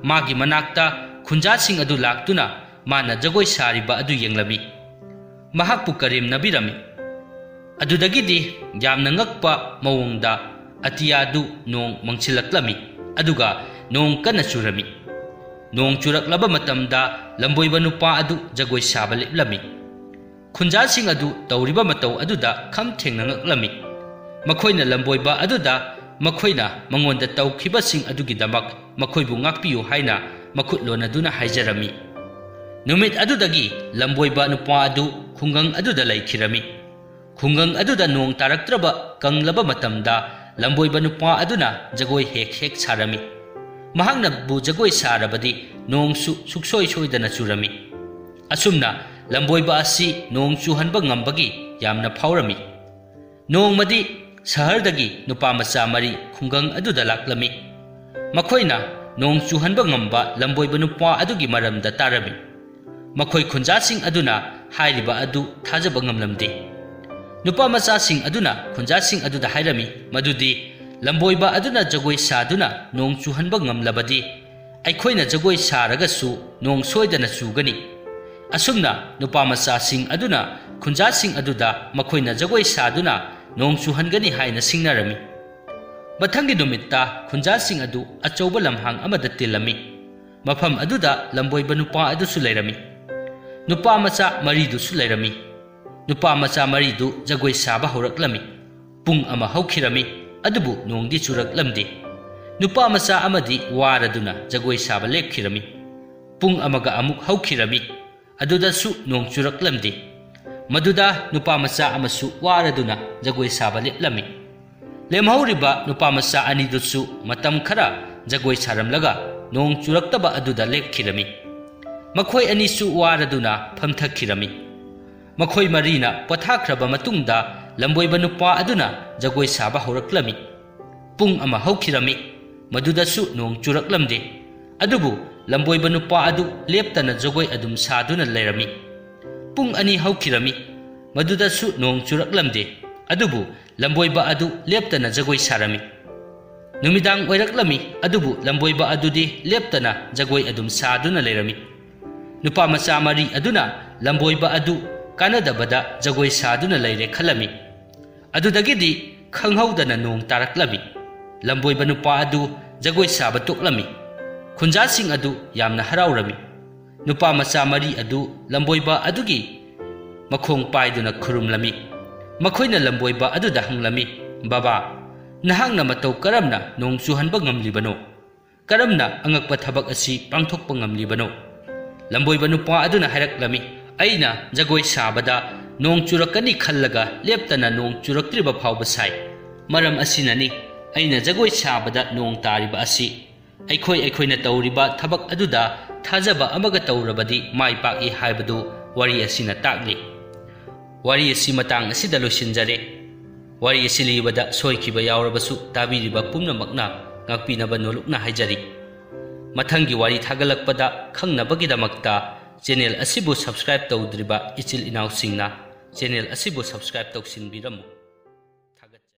ꯃꯥꯒꯤ ꯃꯅꯥꯛꯇ ꯈꯨꯟꯖꯥꯁꯤꯡ ꯑꯗꯨ ꯂꯥꯛꯇꯨꯅ ꯃꯥꯅ ꯖꯒꯣꯏ ꯁꯥꯔꯤꯕ ꯑꯗꯨ ꯌꯦꯡꯂꯝꯃꯤ꯫ ꯃꯍꯥꯛꯄꯨ ꯀꯔꯦꯝꯅꯕꯤꯔꯝꯃꯤ꯫ ꯑꯗꯨꯗꯒꯤꯗꯤ ꯌꯥꯝꯅ ꯉꯛꯄ ꯃꯑꯣꯡꯗ ꯑꯇꯤꯌꯥꯗꯨ ꯅꯣꯡ ꯃꯪꯁꯤꯜꯂꯛꯂꯝꯃꯤ, ꯑꯗꯨꯒ ꯅꯣꯡ ꯀꯟꯅ ꯆꯨꯔꯝꯃꯤ꯫ ꯅꯣꯡ ꯆꯨꯔꯛꯂꯕ ꯃꯇꯝꯗ ꯂꯝꯕꯣꯏꯕ ꯅꯨꯄꯥ ꯑꯗꯨ ꯖꯒꯣꯏ ꯁꯥꯕ ꯂꯦꯞꯂꯝꯃꯤ꯫ ꯈꯨꯟꯖꯥꯁꯤꯡ ꯑꯗꯨ ꯇꯧꯔꯤꯕ ꯃꯇꯧ ꯑꯗꯨꯗ ꯈꯝ ꯊꯦꯡꯅ ꯉꯛꯂꯝꯃꯤ꯫ ꯃꯈꯣꯏꯅ ꯂꯝꯕꯣꯏꯕ ꯑꯗꯨꯗ ꯃꯈꯣꯏꯅ ꯃꯉꯣꯟꯗ ꯇꯧꯈꯤꯕꯁꯤꯡ ꯑꯗꯨꯒꯤꯗꯃꯛ ꯃꯈꯣꯏꯕꯨ ꯉꯥꯛꯄꯤꯌꯨ ꯍꯥꯏꯅ ꯃꯈꯨꯠ ꯂꯣꯟꯅꯗꯨꯅ ꯍꯥꯏꯖꯔꯝꯃꯤ꯫ ꯅꯨꯃꯤꯠ ꯑꯗꯨꯗꯒꯤ ꯂꯝꯕꯣꯏꯕ ꯅꯨꯄꯥ ꯑꯗꯨ ꯈꯨꯡꯒꯪ ꯑꯗꯨꯗ ꯂꯩꯈꯤꯔꯝꯃꯤ꯫ ꯈꯨꯡꯒꯪ ꯑꯗꯨꯗ ꯅꯣꯡ ꯇꯥꯔꯛꯇ꯭ꯔꯕ ꯀꯪꯂꯕ ꯃꯇꯝꯗ ꯂꯝꯕꯣꯏꯕ ꯅꯨꯄꯥ ꯑꯗꯨꯅ ꯖꯒꯣꯏ ꯍꯦꯛ ꯍꯦꯛ ꯁꯥꯔꯝꯃꯤ꯫ ꯃꯍꯥꯛꯅꯕꯨ ꯖꯒꯣꯏ ꯁꯥꯔꯕꯗꯤ ꯅꯣꯡꯁꯨ ꯁꯨꯛꯁꯣꯏ ꯁꯣꯏꯗꯅ ꯆꯨꯔꯝꯃꯤ꯫ ꯑꯁꯨꯝꯅ ꯂꯝꯕꯣꯏꯕ ꯑꯁꯤ ꯅꯣꯡ ꯆꯨꯍꯟꯕ ꯉꯝꯕꯒꯤ ꯌꯥꯝꯅ ꯐꯥꯎꯔꯝꯃꯤ꯫ ꯅꯣꯡꯃꯗꯤ ꯁꯍꯔꯗꯒꯤ ꯅꯨꯄꯥ ꯃꯆꯥ ꯃꯔꯤ ꯈꯨꯡꯒꯪ ꯑꯗꯨꯗ ꯂꯥꯛꯂꯝꯃꯤ꯫ ꯃꯈꯣꯏꯅ ꯅꯣꯡ ꯆꯨꯍꯟꯕ ꯉꯝꯕ ꯂꯝꯕꯣꯏꯕ ꯅꯨꯄꯥ ꯑꯗꯨꯒꯤ ꯃꯔꯝꯗ ꯇꯥꯔꯝꯃꯤ꯫ ꯃꯈꯣꯏ ꯈꯨꯟꯖꯥꯁꯤꯡ ꯑꯗꯨꯅ ꯍꯥꯏꯔꯤꯕ ꯑꯗꯨ ꯊꯥꯖꯕ ꯉꯝꯂꯝꯗꯦ꯫ ꯅꯨꯄꯥ ꯃꯆꯥꯁꯤꯡ ꯑꯗꯨꯅ ꯈꯨꯟꯖꯥꯁꯤꯡ ꯑꯗꯨꯗ ꯍꯥꯏꯔꯝꯃꯤ ꯃꯗꯨꯗꯤ ꯂꯝꯕꯣꯏꯕ ꯑꯗꯨꯅ ꯖꯒꯣꯏ ꯁꯥꯗꯨꯅ ꯅꯣꯡ ꯆꯨꯍꯟꯕ ꯉꯝꯂꯕꯗꯤ ꯑꯩꯈꯣꯏꯅ ꯖꯒꯣꯏ ꯁꯥꯔꯒꯁꯨ ꯅꯣꯡ ꯁꯣꯏꯗꯅ ꯆꯨꯒꯅꯤ꯫ ꯑꯁꯨꯝꯅ ꯅꯨꯄꯥ ꯃꯆꯥꯁꯤꯡ ꯑꯗꯨꯅ ꯈꯨꯟꯖꯥꯁꯤꯡ ꯑꯗꯨꯗ ꯃꯈꯣꯏꯅ ꯖꯒꯣꯏ ꯁꯥꯗꯨꯅ ꯅꯣꯡ ꯆꯨꯍꯟꯒꯅꯤ ꯍꯥꯏꯅ ꯁꯤꯡꯅꯔꯝꯃꯤ꯫ ꯃꯊꯪꯒꯤ ꯅꯨꯃꯤꯠꯇ ꯈꯨꯟꯖꯥꯁꯤꯡ ꯑꯗꯨ ꯑꯆꯧꯕ ꯂꯝꯍꯥꯡ ꯑꯃꯗ ꯇꯤꯜꯂꯝꯃꯤ꯫ ꯃꯐꯝ ꯑꯗꯨꯗ ꯂꯝꯕꯣꯏꯕ ꯅꯨꯄꯥ ꯑꯗꯨꯁꯨ ꯂꯩꯔꯝꯃꯤ꯫ ꯅꯨꯄꯥ ꯃꯆꯥ ꯃꯔꯤꯗꯨꯁꯨ ꯂꯩꯔꯝꯃꯤ꯫ ꯅꯨꯄꯥ ꯃꯆꯥ ꯃꯔꯤꯗꯨ ꯖꯒꯣꯏ ꯁꯥꯕ ꯍꯧꯔꯛꯂꯝꯃꯤ꯫ ꯄꯨꯡ ꯑꯃ ꯍꯧꯈꯤꯔꯝꯃꯤ, ꯑꯗꯨꯕꯨ ꯅꯣꯡꯗꯤ ꯆꯨꯔꯛꯂꯝꯗꯦ꯫ ꯅꯨꯄꯥ ꯃꯆꯥ ꯑꯃꯗꯤ ꯋꯥꯔꯗꯨꯅ ꯖꯒꯣꯏ ꯁꯥꯕ ꯂꯦꯞꯈꯤꯔꯝꯃꯤ꯫ ꯄꯨꯡ ꯑꯃꯒ ꯑꯃꯨꯛ ꯍꯧꯈꯤꯔꯝꯃꯤ, ꯑꯗꯨꯗꯁꯨ ꯅꯣꯡ ꯆꯨꯔꯛꯂꯝꯗꯦ꯫ ꯃꯗꯨꯗ ꯅꯨꯄꯥ ꯃꯆꯥ ꯑꯃꯁꯨ ꯋꯥꯔꯗꯨꯅ ꯖꯒꯣꯏ ꯁꯥꯕ ꯂꯦꯞꯂꯝꯃꯤ꯫ ꯂꯦꯝꯍꯧꯔꯤꯕ ꯅꯨꯄꯥ ꯃꯆꯥ ꯑꯅꯤꯗꯨꯁꯨ ꯃꯇꯝ ꯈꯔ ꯖꯒꯣꯏ ꯁꯥꯔꯝꯂꯒ ꯅꯣꯡ ꯆꯨꯔꯛꯇꯕ ꯑꯗꯨꯗ ꯂꯦꯞꯈꯤꯔꯝꯃꯤ꯫ ꯃꯈꯣꯏ ꯑꯅꯤꯁꯨ ꯋꯥꯔꯗꯨꯅ ꯐꯝꯊꯈꯤꯔꯝꯃꯤ꯫ ꯃꯈꯣꯏ ꯃꯔꯤꯅ ꯄꯣꯊꯥꯈ꯭ꯔꯕ ꯃꯇꯨꯡꯗ ꯂꯝꯕꯣꯏꯕ ꯅꯨꯄꯥ ꯑꯗꯨꯅ ꯖꯒꯣꯏ ꯁꯥꯕ ꯍꯧꯔꯛꯂꯝꯃꯤ꯫ ꯄꯨꯡ ꯑꯃ ꯍꯧꯈꯤꯔꯝꯃꯤ, ꯃꯗꯨꯗꯁꯨ ꯅꯣꯡ ꯆꯨꯔꯛꯂꯝꯗꯦ꯫ ꯑꯗꯨꯕꯨ ꯂꯝꯕꯣꯏꯕ ꯅꯨꯄꯥ ꯑꯗꯨ ꯂꯦꯞꯇꯅ ꯖꯒꯣꯏ ꯑꯗꯨꯝ ꯁꯥꯗꯨꯅ ꯂꯩꯔꯝꯃꯤ꯫ ꯄꯨꯡ ꯑꯅꯤ ꯍꯧꯈꯤꯔꯝꯃꯤ, ꯃꯗꯨꯗꯁꯨ ꯅꯣꯡ ꯆꯨꯔꯛꯂꯝꯗꯦ꯫ ꯑꯗꯨꯕꯨ ꯂꯝꯕꯣꯏꯕ ꯑꯗꯨ ꯂꯦꯞꯇꯅ ꯖꯒꯣꯏ ꯁꯥꯔꯝꯃꯤ꯫ ꯅꯨꯃꯤꯗꯥꯡ ꯑꯣꯏꯔꯛꯂꯝꯃꯤ, ꯑꯗꯨꯕꯨ ꯂꯝꯕꯣꯏꯕ ꯑꯗꯨꯗꯤ ꯂꯦꯞꯇꯅ ꯖꯒꯣꯏ ꯑꯗꯨꯝ ꯁꯥꯗꯨꯅ ꯂꯩꯔꯝꯃꯤ꯫ ꯅꯨꯄꯥ ꯃꯆꯥ ꯃꯔꯤ ꯑꯗꯨꯅ ꯂꯝꯕꯣꯏꯕ ꯑꯗꯨ ꯀꯥꯟꯅꯗꯕꯗ ꯖꯒꯣꯏ ꯁꯥꯗꯨꯅ ꯂꯩꯔꯦ ꯈꯜꯂꯝꯃꯤ꯫ ꯑꯗꯨꯗꯒꯤꯗꯤ ꯈꯪꯍꯧꯗꯅ ꯅꯣꯡ ꯇꯥꯔꯛꯂꯝꯃꯤ꯫ ꯂꯝꯕꯣꯏꯕ ꯅꯨꯄꯥ ꯑꯗꯨ ꯖꯒꯣꯏ ꯁꯥꯕ ꯇꯣꯛꯂꯝꯃꯤ꯫ ꯈꯨꯟꯖꯥꯁꯤꯡ ꯑꯗꯨ ꯌꯥꯝꯅ ꯍꯔꯥꯎꯔꯝꯃꯤ꯫ ꯅꯨꯄꯥ ꯃꯆꯥ ꯃꯔꯤ ꯑꯗꯨ ꯂꯝꯕꯣꯏꯕ ꯑꯗꯨꯒꯤ ꯃꯈꯣꯡ ꯄꯥꯏꯗꯨꯅ ꯈꯨꯔꯨꯝꯂꯝꯃꯤ꯫ ꯃꯈꯣꯏꯅ ꯂꯝꯕꯣꯏꯕ ꯑꯗꯨꯗ ꯍꯪꯂꯝꯃꯤ, "ꯕꯕꯥ, ꯅꯍꯥꯛꯅ ꯃꯇꯧ ꯀꯔꯝꯅ ꯅꯣꯡ ꯆꯨꯍꯟꯕ ꯉꯝꯂꯤꯕꯅꯣ? ꯀꯔꯝꯅ ꯑꯉꯛꯄ ꯊꯕꯛ ꯑꯁꯤ ꯄꯥꯡꯊꯣꯛꯄ ꯉꯝꯂꯤꯕꯅꯣ?" ꯂꯝꯕꯣꯏꯕ ꯅꯨꯄꯥ ꯑꯗꯨꯅ ꯍꯥꯏꯔꯛꯂꯝꯃꯤ, "ꯑꯩꯅ ꯖꯒꯣꯏ ꯁꯥꯕꯗ ꯅꯣꯡ ꯆꯨꯔꯛꯀꯅꯤ ꯈꯜꯂꯒ ꯂꯦꯞꯇꯅ ꯅꯣꯡ ꯆꯨꯔꯛꯇ꯭ꯔꯤꯕ ꯐꯥꯎꯕ ꯁꯥꯏ꯫ ꯃꯔꯝ ꯑꯁꯤꯅꯅꯤ ꯑꯩꯅ ꯖꯒꯣꯏ ꯁꯥꯕꯗ ꯅꯣꯡ ꯇꯥꯔꯤꯕ ꯑꯁꯤ꯫ ꯑꯩꯈꯣꯏ ꯑꯩꯈꯣꯏꯅ ꯇꯧꯔꯤꯕ ꯊꯕꯛ ꯑꯗꯨꯗ ꯊꯥꯖꯕ ꯑꯃꯒ ꯇꯧꯔꯕꯗꯤ ꯃꯥꯏ ꯄꯥꯛꯏ ꯍꯥꯏꯕꯗꯨ ꯋꯥꯔꯤ ꯑꯁꯤꯅ ꯇꯥꯛꯂꯤ꯫" ꯋꯥꯔꯤ ꯑꯁꯤ ꯃꯇꯥꯡ ꯑꯁꯤꯗ ꯂꯣꯏꯁꯤꯟꯖꯔꯦ꯫ ꯋꯥꯔꯤ ꯑꯁꯤ ꯂꯤꯕꯗ ꯁꯣꯏꯈꯤꯕ ꯌꯥꯎꯔꯕꯁꯨ ꯇꯥꯕꯤꯔꯤꯕ ꯄꯨꯝꯅꯃꯛꯅ ꯉꯥꯛꯄꯤꯅꯕ ꯅꯣꯂꯨꯛꯅ ꯍꯥꯏꯖꯔꯤ꯫ ꯃꯊꯪꯒꯤ ꯋꯥꯔꯤ ꯊꯥꯒꯠꯂꯛꯄꯗ ꯈꯪꯅꯕꯒꯤꯗꯃꯛꯇ ꯆꯦꯅꯦꯜ ꯑꯁꯤꯕꯨ ꯁꯕꯁꯀ꯭ꯔꯥꯏꯕ ꯇꯧꯗ꯭ꯔꯤꯕ ꯏꯆꯤꯜ ꯏꯅꯥꯎꯁꯤꯡꯅ ꯆꯦꯅꯦꯜ ꯑꯁꯤꯕꯨ ꯁꯕꯁꯀ꯭ꯔꯥꯏꯕ ꯇꯧꯁꯤꯟꯕꯤꯔꯝꯃꯨ꯫